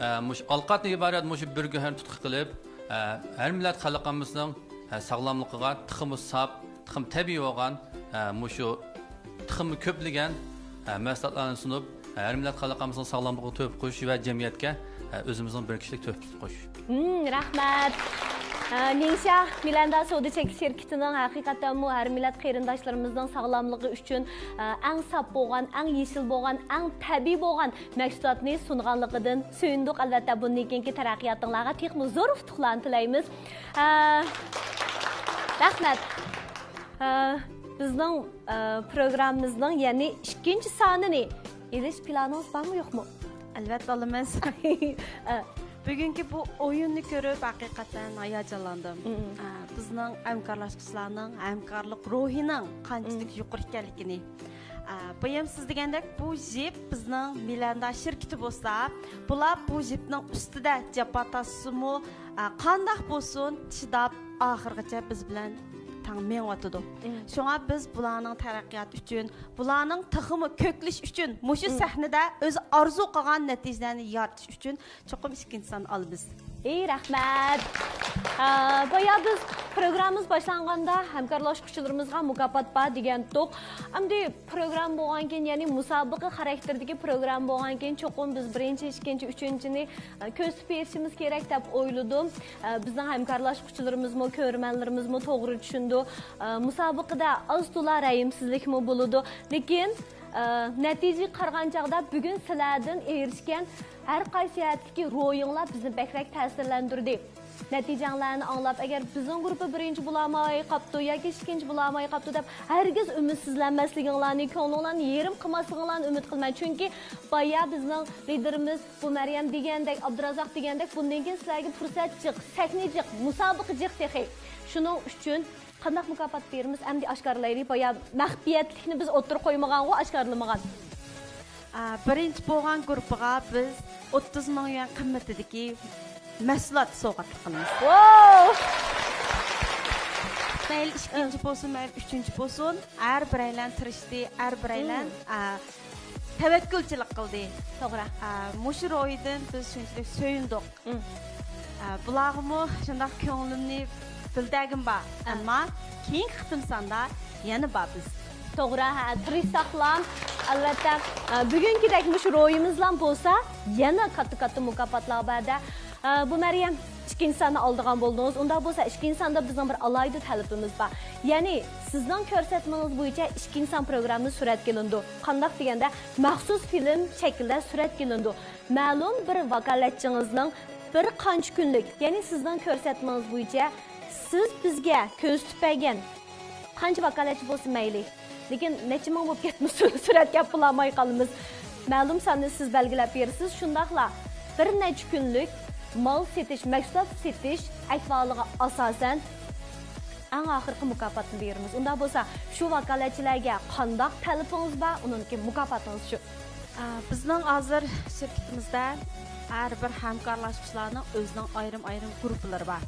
ھە، مۇشۇ ئالقاتتىن ئىبارەت مۇشۇ بىر گۆھەرنى تۇتقا قىلىپ، ھە، ھەر مىللەت خەلقىمىزنىڭ، ھە، ساغلاملىقىغا تېخىمۇ ساپ، تېخىمۇ تەبىئىي بولغان، ھە، مۇشۇ تېخىمۇ كۆپلىگەن، ھە، مەھسۇلاتلارنى سۇنۇپ، ھە، ھەر مىللەت خەلقىمىزنىڭ ساغلاملىقىغا تۆھپە قوشۇش ۋە جەمئىيەتكە، ھە، ئۆزىمىزنىڭ بىر كىشىلىك تۆھپىمىزنى قوشۇش. ھىم، رەھمەت. ئە، نىڭشيا مىلەندا سودا چەكلىك شىركىتىنىڭ ھەقىقەتەنمۇ ھەر مىللەت قېرىنداشلىرىمىزنىڭ ساغلاملىقى ئۈچۈن، ئە، ئەڭ ساپ بولغان، ئەڭ يېشىل بولغان، ئەڭ تەبىئىي بولغان مەھسۇلاتنى سۇنغانلىقىدىن سۆيۈندۇق. ئەلۋەتتە، بۇندىن كېيىنكى تەرەققىياتىڭلارغا تېخىمۇ زور ئۇتۇقلارنى تىلەيمىز. ئە، رەھمەت. ئە، بىزنىڭ، ئە، پروگراممىمىزنىڭ يەنى ئىككىنچى سانىنى ئېلىش پىلانىڭىز بارمۇ، يوقمۇ؟ ئەلۋەتتە ئالىمىز. ئە. بۈگۈنكى بۇ ئويۇننى كۆرۈپ ھەقىقەتەن ھاياجانلاندىم. ئە، بىزنىڭ ھەمكارلاشقۇچىلارنىڭ ھەمكارلىق روھىنىڭ قانچىلىك يۇقىرى ئىكەنلىكىنى. ئە، بايام سىز دېگەندەك بۇ جىپ بىزنىڭ مىلەندا شىركىتى بولسا، بۇلار بۇ جىپنىڭ ئۈستىدە جاپا تارتسىمۇ، ئە، قانداق بولسۇن، چىداپ ئاخىرغىچە بىز بىلەن تەڭ مېڭىۋاتىدۇ. شۇڭا بىز بۇلارنىڭ تەرەققىياتى ئۈچۈن، بۇلارنىڭ تېخىمۇ كۆكلىشى ئۈچۈن مۇشۇ سەھنىدە ئۆزى ئارزۇ قىلغان نەتىجىلەرنى يارىتىش ئۈچۈن چوقۇم ئىككىنچى سان ئالىمىز. ئى، رەھمەت. ئە، بايا بىز پروگراممىمىز باشلانغاندا ھەمكارلاشقۇچىلىرىمىزغا مۇكاپات بار دېگەنتۇق. ئەمدى پروگرامما بولغانكىن، يەنى مۇسابىقە خاراكتېرىدىكى پروگرامما بولغانكىن، چوقۇم بىز بىرىنچى، ئىككىنچى، ئۈچىنچىنى، ئە، كۆرسىتىپ بېرىشىمىز كېرەك دەپ ئويلىدىم. ئە، بىزنىڭ ھەمكارلاشقۇچىلىرىمىزمۇ، كۆرۈرمەنلىرىمىزمۇ توغرا چۈشىنىدۇ. ئە، مۇسابىقىدە ئاز-تولا رەھىمسىزلىكمۇ بولىدۇ. لېكىن، ئە، نەتىجىگە قارىغان چاغدا بۈگۈن سىلەردىن ئېرىشكەن ھەر قايسى جەھەتتىكى روھىڭلار بىزنى بەكرەك تەسىرلەندۈردى. نەتىجەڭلارنى ئاڭلاپ، ئەگەر بىزنىڭ گۇرۇپپا بىرىنچى بولالماي قاپتۇ ياكى ئىككىنچى بولالماي قاپتۇ دەپ ھەرگىز ئۈمىدسىزلەنمەسلىكىڭلارنى، كۆڭلۈڭلارنى يېرىم قىلماسلىقىڭلارنى ئۈمىد قىلىمەن. چۈنكى بايا بىزنىڭ لىدىرىمىز بۇ مەريەم دېگەندەك، ئابدۇرازاق دېگەندەك، بۇندىن كېيىن سىلەرگە پۇرسەت جىق، سەھنە جىق، مۇسابىقە جىق تېخى. شۇنىڭ ئۈچۈن قانداق مۇكاپات بېرىمىز؟ ئەمدى ئاشكارىلايلى. بايا مەخپىيەتلىكنى بىز ئوتتۇرىغا قويمىغانغۇ، ئاشكارىلىمىغان. ئا، بىرىنچى بولغان گۇرۇپپىغا بىز ئوتتۇز مىڭ يۈەن قىممىتىدىكى مەھسۇلات سوۋغاتلىق قىلىمىز. ۋاو! مەيلى ئىككىنچى بولسۇن، مەيلى ئۈچىنچى بولسۇن، ھەر بىرەيلەن تىرىشتى، ھەر بىرەيلەن، ئا، تەۋەككۈلچىلىك قىلدى. توغرا. ئا، مۇشۇ روھىدىن بىز شۇنچىلىك سۆيۈندۇق. ئا، بۇلارغىمۇ شۇنداق كۆڭلۈمنى بىلدۈرگۈم بار. ئەمما كېيىنكى قېتىم ساندا يەنە بار بىز. توغرا، ھە، تىرىشساقلام. ئەلۋەتتە، ئە، بۈگۈنكىدەك مۇشۇ روھىمىزلام بولسا، يەنە كاتتا-كاتتا مۇكاپاتلار بار-دە. ئە، بۇ مەريەم، ئىككىنچى ساننى ئالىدىغان بولدىڭىز. ئۇنداق بولسا، ئىككىنچى ساندا بىزنىڭ بىر ئالاھىدە تەلىپىمىز بار. يەنى، سىزنىڭ كۆرسەتمىڭىز بويىچە ئىككىنچى سان پروگراممىمىز سۈرەتكە ئېلىنىدۇ. قانداق دېگەندە، مەخسۇس فىلىم شەكلىدە سۈرەتكە ئېلىنىدۇ. مەلۇم بىر ۋاكالەتچىڭىزنىڭ بىر قانچە كۈنلۈك، يەنى سىزنىڭ كۆرسەتمىڭىز بويىچە سىز بىزگە كۆرسىتىپ بەرگەن قانچە ۋاكالەتچى بولسا مەيلى، لېكىن نەچچە مىڭ بولۇپ كەتمىسۇن، سۈرەتكە ئېلىپ بولالماي قالىمىز. مەلۇم ساننى سىز بەلگىلەپ بېرىسىز، شۇنداقلا بىر نەچچە كۈنلۈك مال سېتىش، مەھسۇلات سېتىش ئەھۋالىغا ئاساسەن، ئەڭ ئاخىرقى مۇكاپاتنى بېرىمىز. ئۇنداق بولسا، شۇ ۋاكالەتچىلەرگە قانداق تەلىپىڭىز بار، ئۇنىڭدىكى مۇكاپاتىڭىز شۇ. ئا، بىزنىڭ ھازىر شىركىتىمىزدە ھەر بىر ھەمكارلاشقۇچىلارنىڭ ئۆزىنىڭ ئايرىم-ئايرىم گۇرۇپپىلىرى بار.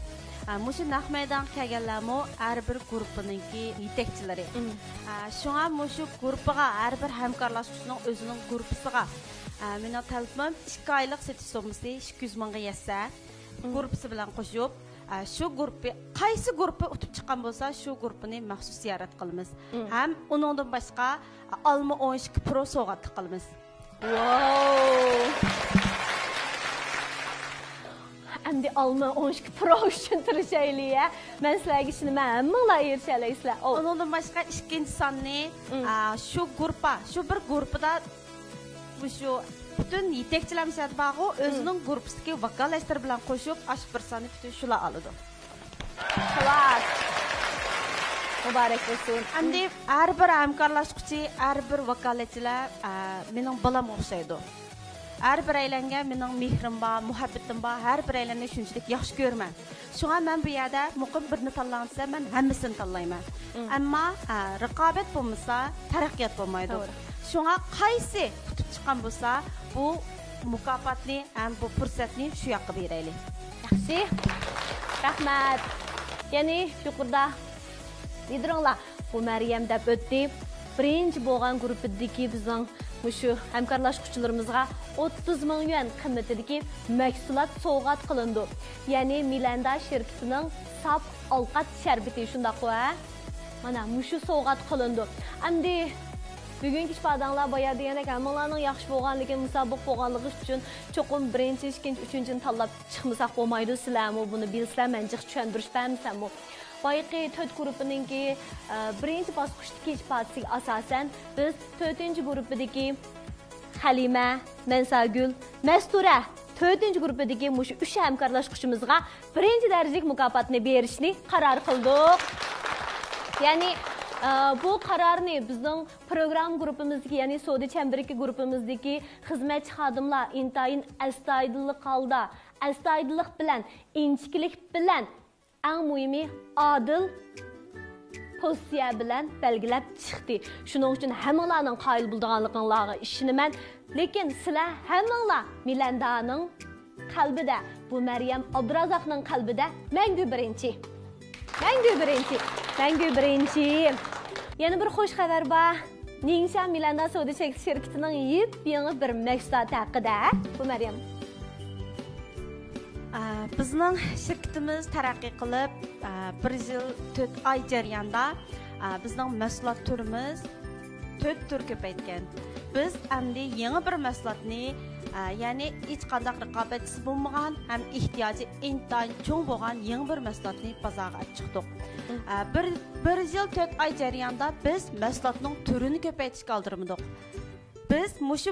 ئا، مۇشۇ نەق مەيدانغا كەلگەنلەرمۇ ھەر بىر گۇرۇپپىنىڭكى يېتەكچىلىرى. ئا، شۇڭا مۇشۇ گۇرۇپپىغا ھەر بىر ھەمكارلاشقۇچىنىڭ ئۆزىنىڭ گۇرۇپپىسىغا، ئا، مېنىڭ تەلىپىم ئىككى ئايلىق سېتىش سوممىسى ئىككى يۈز مىڭغا يەتسە، گۇرۇپپىسى بىلەن قوشۇپ، ئا، شۇ گۇرۇپپا، قايسى گۇرۇپپا ئۇتۇپ چىققان بولسا، شۇ گۇرۇپپىنى مەخسۇس زىيارەت قىلىمىز. ھەم ئۇنىڭدىن باشقا، ئا، ئالما ئون ئىككى پرو سوۋغاتلىق قىلىمىز. ۋاو! ئەمدى ئالما ئون ئىككى پرو ئۈچۈن تىرىشايلى، ھە؟ مەن سىلەرگە ئىشىنىمەن، ھەممىڭلار ئېرىشەلەيسىلەر. ئوۋ. ئۇنىڭدىن باشقا ئىككىنچى ساننى، ئا، شۇ گۇرۇپپا، شۇ بىر گۇرۇپپىدا مۇشۇ پۈتۈن يېتەكچىلەر مۇشۇ يەردە بارغۇ، ئۆزىنىڭ گۇرۇپپىسىدىكى ۋاكالەتچىلىرى بىلەن قوشۇپ، ئاشۇ بىر ساننى پۈتۈن شۇلار ئالىدۇ. كلاس! مۇبارەك بولسۇن. ئەمدى ھەر بىر ھەمكارلاشقۇچى، ھەر بىر ۋاكالەتچىلەر، ئە، مېنىڭ بالامغا ئوخشايدۇ. ھەر بىرەيلەنگە مېنىڭ مېھرىم بار، مۇھەببىتىم بار، ھەر بىرەيلەننى شۇنچىلىك ياخشى كۆرىمەن. شۇڭا مەن بۇ يەردە مۇقىم بىرنى تاللاڭ دېسە، مەن ھەممىسىنى تاللايمەن. ئەمما، ئە، رىقابەت بولمىسا، تەرەققىيات بولمايدۇ. شۇڭا قايسى ئۇتۇپ چىققان بولسا، بۇ مۇكاپاتنى ھەم بۇ پۇرسەتنى شۇ ياققا بېرەيلى. ياخشى. رەھمەت. يەنى يۇقىرىدا لىدىرىڭلار بۇ مەريەم دەپ ئۆتتى. بىرىنچى بولغان گۇرۇپپىدىكى بىزنىڭ مۇشۇ ھەمكارلاشقۇچىلىرىمىزغا ئوتتۇز مىڭ يۈەن قىممىتىدىكى مەھسۇلات سوۋغات قىلىنىدۇ. يەنى مىلەندا شىركىتىنىڭ ساپ ئالقات شەربىتى، شۇنداققۇ، ھە؟ مانا مۇشۇ سوۋغات قىلىنىدۇ. ئەمدى بۈگۈنكى ئىپادەڭلار بايا دېگەندەك ھەممىڭلارنىڭ ياخشى بولغانلىكى، مۇسابىقە بولغانلىقى ئۈچۈن چوقۇم بىرىنچى، ئىككىنچى، ئۈچىنچىنى تاللاپ چىقمىساق بولمايدۇ. سىلەرمۇ بۇنى بىلسىلەر، مەن جىق چۈشەندۈرۈش بەرمىسەممۇ. بايىقى تۆت گۇرۇپپىنىڭكى، ئە، بىرىنچى باسقۇچتىكى ئىپادىسىگە ئاساسەن، بىز تۆتىنچى گۇرۇپپىدىكى خەلىمە، مەنساگۈل، مەستۇرە تۆتىنچى گۇرۇپپىدىكى مۇشۇ ئۈچ ھەمكارلاشقۇچىمىزغا بىرىنچى دەرىجىلىك مۇكاپاتنى بېرىشنى قارار قىلدۇق. يەنى، ئە، بۇ قارارنى بىزنىڭ پروگرامما گۇرۇپپىمىزدىكى، يەنى سودا چەمبىرىكى گۇرۇپپىمىزدىكى خىزمەتچى خادىملار ئىنتايىن ئەستايىدىللىق ھالدا، ئەستايىدىللىق بىلەن، ئىنچىكىلىك بىلەن، ئەڭ مۇھىمى، ئادىل پوزىتسىيە بىلەن بەلگىلەپ چىقتى. شۇنىڭ ئۈچۈن ھەممىڭلارنىڭ قايىل بولىدىغانلىقىڭلارغا ئىشىنىمەن. لېكىن سىلەر ھەممىڭلار مىلەندانىڭ قەلبىدە، بۇ مەريەم ئابدۇرازاقنىڭ قەلبىدە مەڭگۈ بىرىنچى. مەڭگۈ بىرىنچى. مەڭگۈ بىرىنچى. يەنە بىر خوش خەۋەر بار. نىڭشيا مىلەندا سودا شىركىتىنىڭ يېپيېڭى بىر مەھسۇلاتى ھەققىدە، بۇ مەريەم. ئە، بىزنىڭ شىركىتىمىز تەرەققىي قىلىپ، ئە، بىر يىل تۆت ئاي جەريانىدا، ئە، بىزنىڭ مەھسۇلات تۈرىمىز تۆت تۈر كۆپەيتكەن. بىز ئەمدى يېڭى بىر مەھسۇلاتنى، ئە، يەنى ھېچقانداق رىقابەتچىسى بولمىغان ھەم ئېھتىياجى ئىنتايىن چوڭ بولغان يېڭى بىر مەھسۇلاتنى بازارغا ئەپ چىقتۇق. ئە، بىر، بىر يىل تۆت ئاي جەريانىدا بىز مەھسۇلاتنىڭ تۈرىنى كۆپەيتىشكە ئالدىرىمىدۇق. بىز مۇشۇ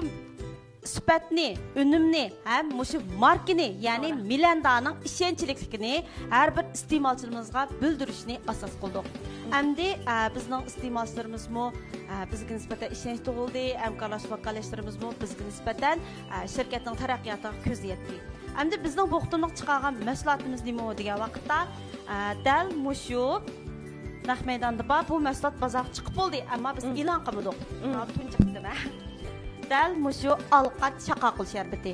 سۈپەتنى، ئۈنۈمنى ھەم مۇشۇ ماركىنى، يەنى مىلەندانىڭ ئىشەنچلىكلىكىنى ھەر بىر ئىستېمالچىلىرىمىزغا بىلدۈرۈشنى ئاساس قىلدۇق. ئەمدى، ئە، بىزنىڭ ئىستېمالچىلىرىمىزمۇ، ئە، بىزگە نىسبەتەن ئىشەنچ تۇغۇلدى، ھەمكارلاشما ۋاكالەتلىرىمىزمۇ بىزگە نىسبەتەن، ئە، شىركەتنىڭ تەرەققىياتىغا كۆز يەتتى. ئەمدى بىزنىڭ بۇ قېتىملىق چىقارغان مەھسۇلاتىمىز نېمە دېگەن ۋاقىتتا، ئە، دەل مۇشۇ نەق مەيداندا بار، بۇ مەھسۇلات بازارغا چىقىپ بولدى، ئەمما بىز ئېلان قىلمىدۇق. مم. تۇنجى قېتىم، ھە. دەل مۇشۇ ئالقات شاقاقۇل شەربىتى.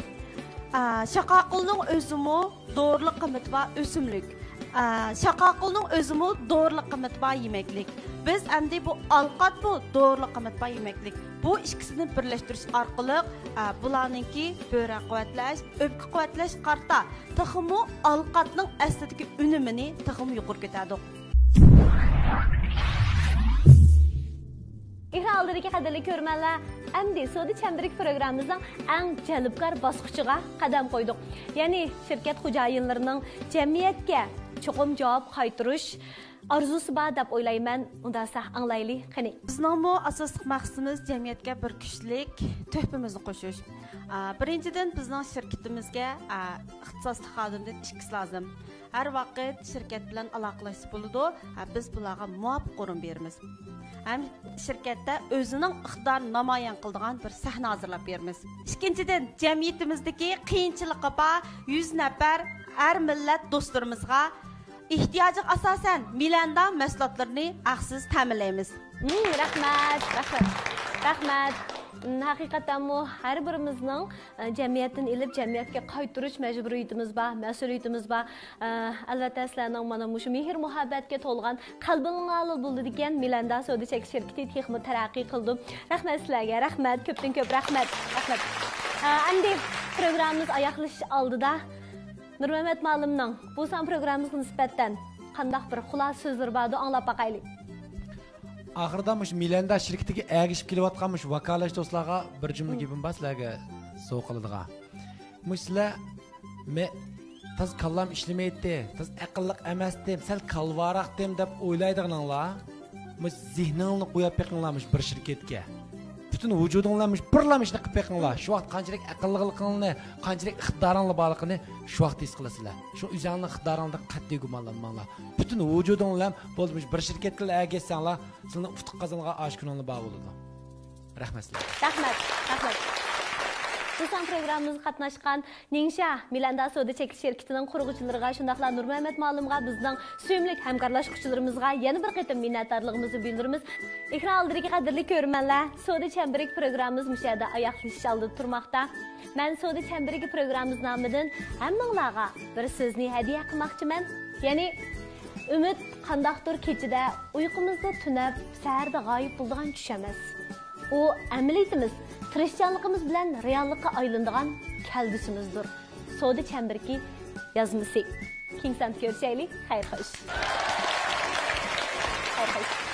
ئا، شاقاقۇلنىڭ ئۆزىمۇ دورىلىق قىممىتى بار ئۆسۈملۈك. ئا، شاقاقۇلنىڭ ئۆزىمۇ دورىلىق قىممىتى بار يېمەكلىك. بىز ئەمدى بۇ ئالقاتمۇ دورىلىق قىممىتى بار يېمەكلىك. بۇ ئىككىسىنى بىرلەشتۈرۈش ئارقىلىق، ئا، بۇلارنىڭكى بۆرەك قۇۋۋەتلەش، ئۆپكە قۇۋۋەتلەشكە قارىتا تېخىمۇ ئالقاتنىڭ ئەسلىدىكى ئۈنۈمىنى تېخىمۇ يۇقىرى كۆتەردۇق. ئېكران ئالدىدىكى قەدىرلىك كۆرۈرمەنلەر، ئەمدى سودا چەمبىرىكى پروگراممىمىزنىڭ ئەڭ جەلپكار باسقۇچىغا قەدەم قويدۇق. يەنى شىركەت خوجايىنلىرىنىڭ جەمئىيەتكە چوقۇم جاۋاب قايتۇرۇش ئارزۇسى بار دەپ ئويلايمەن. ئۇنداقسا ئاڭلايلى قېنى. بىزنىڭمۇ ئاساسلىق مەقسىتىمىز جەمئىيەتكە بىر كۈچلۈك تۆھپىمىزنى قوشۇش. ئا، بىرىنچىدىن، بىزنىڭ شىركىتىمىزگە، ئا، ئىختىساسلىق خادىمدىن ئىككىسى لازىم. ھەر ۋاقىت شىركەت بىلەن ئالاقىلەشسە بولىدۇ. ھە، بىز بۇلارغا مۇۋاپىق ئورۇن بېرىمىز. ھەم شىركەتتە ئۆزىنىڭ ئىقتىدارىنى نامايان قىلىدىغان بىر سەھنە ھازىرلاپ بېرىمىز. ئىككىنچىدىن، جەمئىيىتىمىزدىكى قىيىنچىلىقى بار يۈز نەپەر ھەر مىللەت دوستلىرىمىزغا ئېھتىياجىغا ئاساسەن مىلەندا مەھسۇلاتلىرىنى ھەقسىز تەمىنلەيمىز. مم، رەھمەت، رەھمەت، رەھمەت. مم، ھەقىقەتەنمۇ ھەر بىرىمىزنىڭ، ئە، جەمئىيەتتىن ئېلىپ جەمئىيەتكە قايتۇرۇش مەجبۇرىيىتىمىز بار، مەسئۇلىيىتىمىز بار. ئە، ئەلۋەتتە، سىلەرنىڭ مانا مۇشۇ مېھىر-مۇھەببەتكە تولغان قەلبىڭلارلا بولىدىكەن، مىلەندا سودا چەكلىك شىركىتى تېخىمۇ تەرەققىي قىلىدۇ. رەھمەت سىلەرگە، رەھمەت، كۆپتىن كۆپ رەھمەت، رەھمەت. ئە، ئەمدى پروگراممىمىز ئاياغلىشىش ئالدىدا نۇرمەمەت مۇئەللىمنىڭ بۇ سان پروگراممىمىزغا نىسبەتەن قانداق بىر خۇلاسە سۆزلىرى باردۇ، ئاڭلاپ باقايلى. ئاخىرىدا مۇشۇ مىلەندا شىركىتىگە ئەگىشىپ كېلىۋاتقان مۇشۇ ۋاكالەتداشلارغا بىر جۈملە مم. گېپىم بار سىلەرگە سوۋغا قىلىدىغان. مۇشۇ سىلەر مە-، تازا كاللام ئىشلىمەيتتى، تازا ئەقىللىق ئەمەستىم، سەل كالۋاراقتىم دەپ ئويلايدىغىنىڭلار، مۇشۇ زېھنىڭلارنى قويۇپ بېقىڭلار مۇشۇ بىر شىركەتكە. پۈتۈن ۋۇجۇدۇڭ بىلەن مۇشۇ بىرلا ئىشنى قىلىپ بېقىڭلار. شۇ ۋاقىت قانچىلىك ئەقىللىقىڭلارنى، قانچىلىك ئىقتىدارىڭلار بارلىقىنى شۇ ۋاقىت ھېس قىلىسىلەر. شۇ ئۆزۈڭلارنىڭ ئىقتىدارىڭلاردا قەتئىي گۇمانلانماڭلار. پۈتۈن ۋۇجۇدۇڭ بىلەن بولدى، مۇشۇ بىر شىركەتكىلا ئەگەشسەڭلار، سىلەرنىڭ ئۇتۇق قازانغان ئاشۇ كۈنۈڭلار بار بولىدۇ. رەھمەت سىلەرگە. رەھمەت، رەھمەت. بۇ سان پروگراممىمىزغا قاتناشقان نىڭشا مىلەندا سودا چەكلىك شىركىتىنىڭ قۇرغۇچىلىرىغا، شۇنداقلا نۇرمەمەت مۇئەللىمغا، بىزنىڭ سۆيۈملۈك ھەمكارلاشقۇچىلىرىمىزغا يەنە بىر قېتىم مىننەتدارلىقىمىزنى بىلدۈرىمىز. ئېكران ئالدىدىكى قەدىرلىك كۆرۈرمەنلەر، سودا چەمبىرىكى پروگراممىمىز مۇشۇ يەردە ئاياغلىشىش ئالدىدا تۇرماقتا. مەن سودا چەمبىرىكى پروگراممىمىز نامىدىن ھەممىڭلارغا بىر سۆزنى ھەدىيە قىلماقچىمەن. يەنى، ئۈمىد قانداقتۇر كېچىدە ئۇيقۇمىزدا تۈنەپ، سەھەردە غايىب بولىدىغان چۈش ئەمەس. ئۇ ئەمەلىيىتىمىز، تىرىشچانلىقىمىز بىلەن رېئاللىققا ئايلىنىدىغان كەلگۈسىمىزدۇر. سودا چەمبىرىكى يازمىسى. كېيىنكى ساندا كۆرۈشەيلى. خەير خوش. خەير خوش.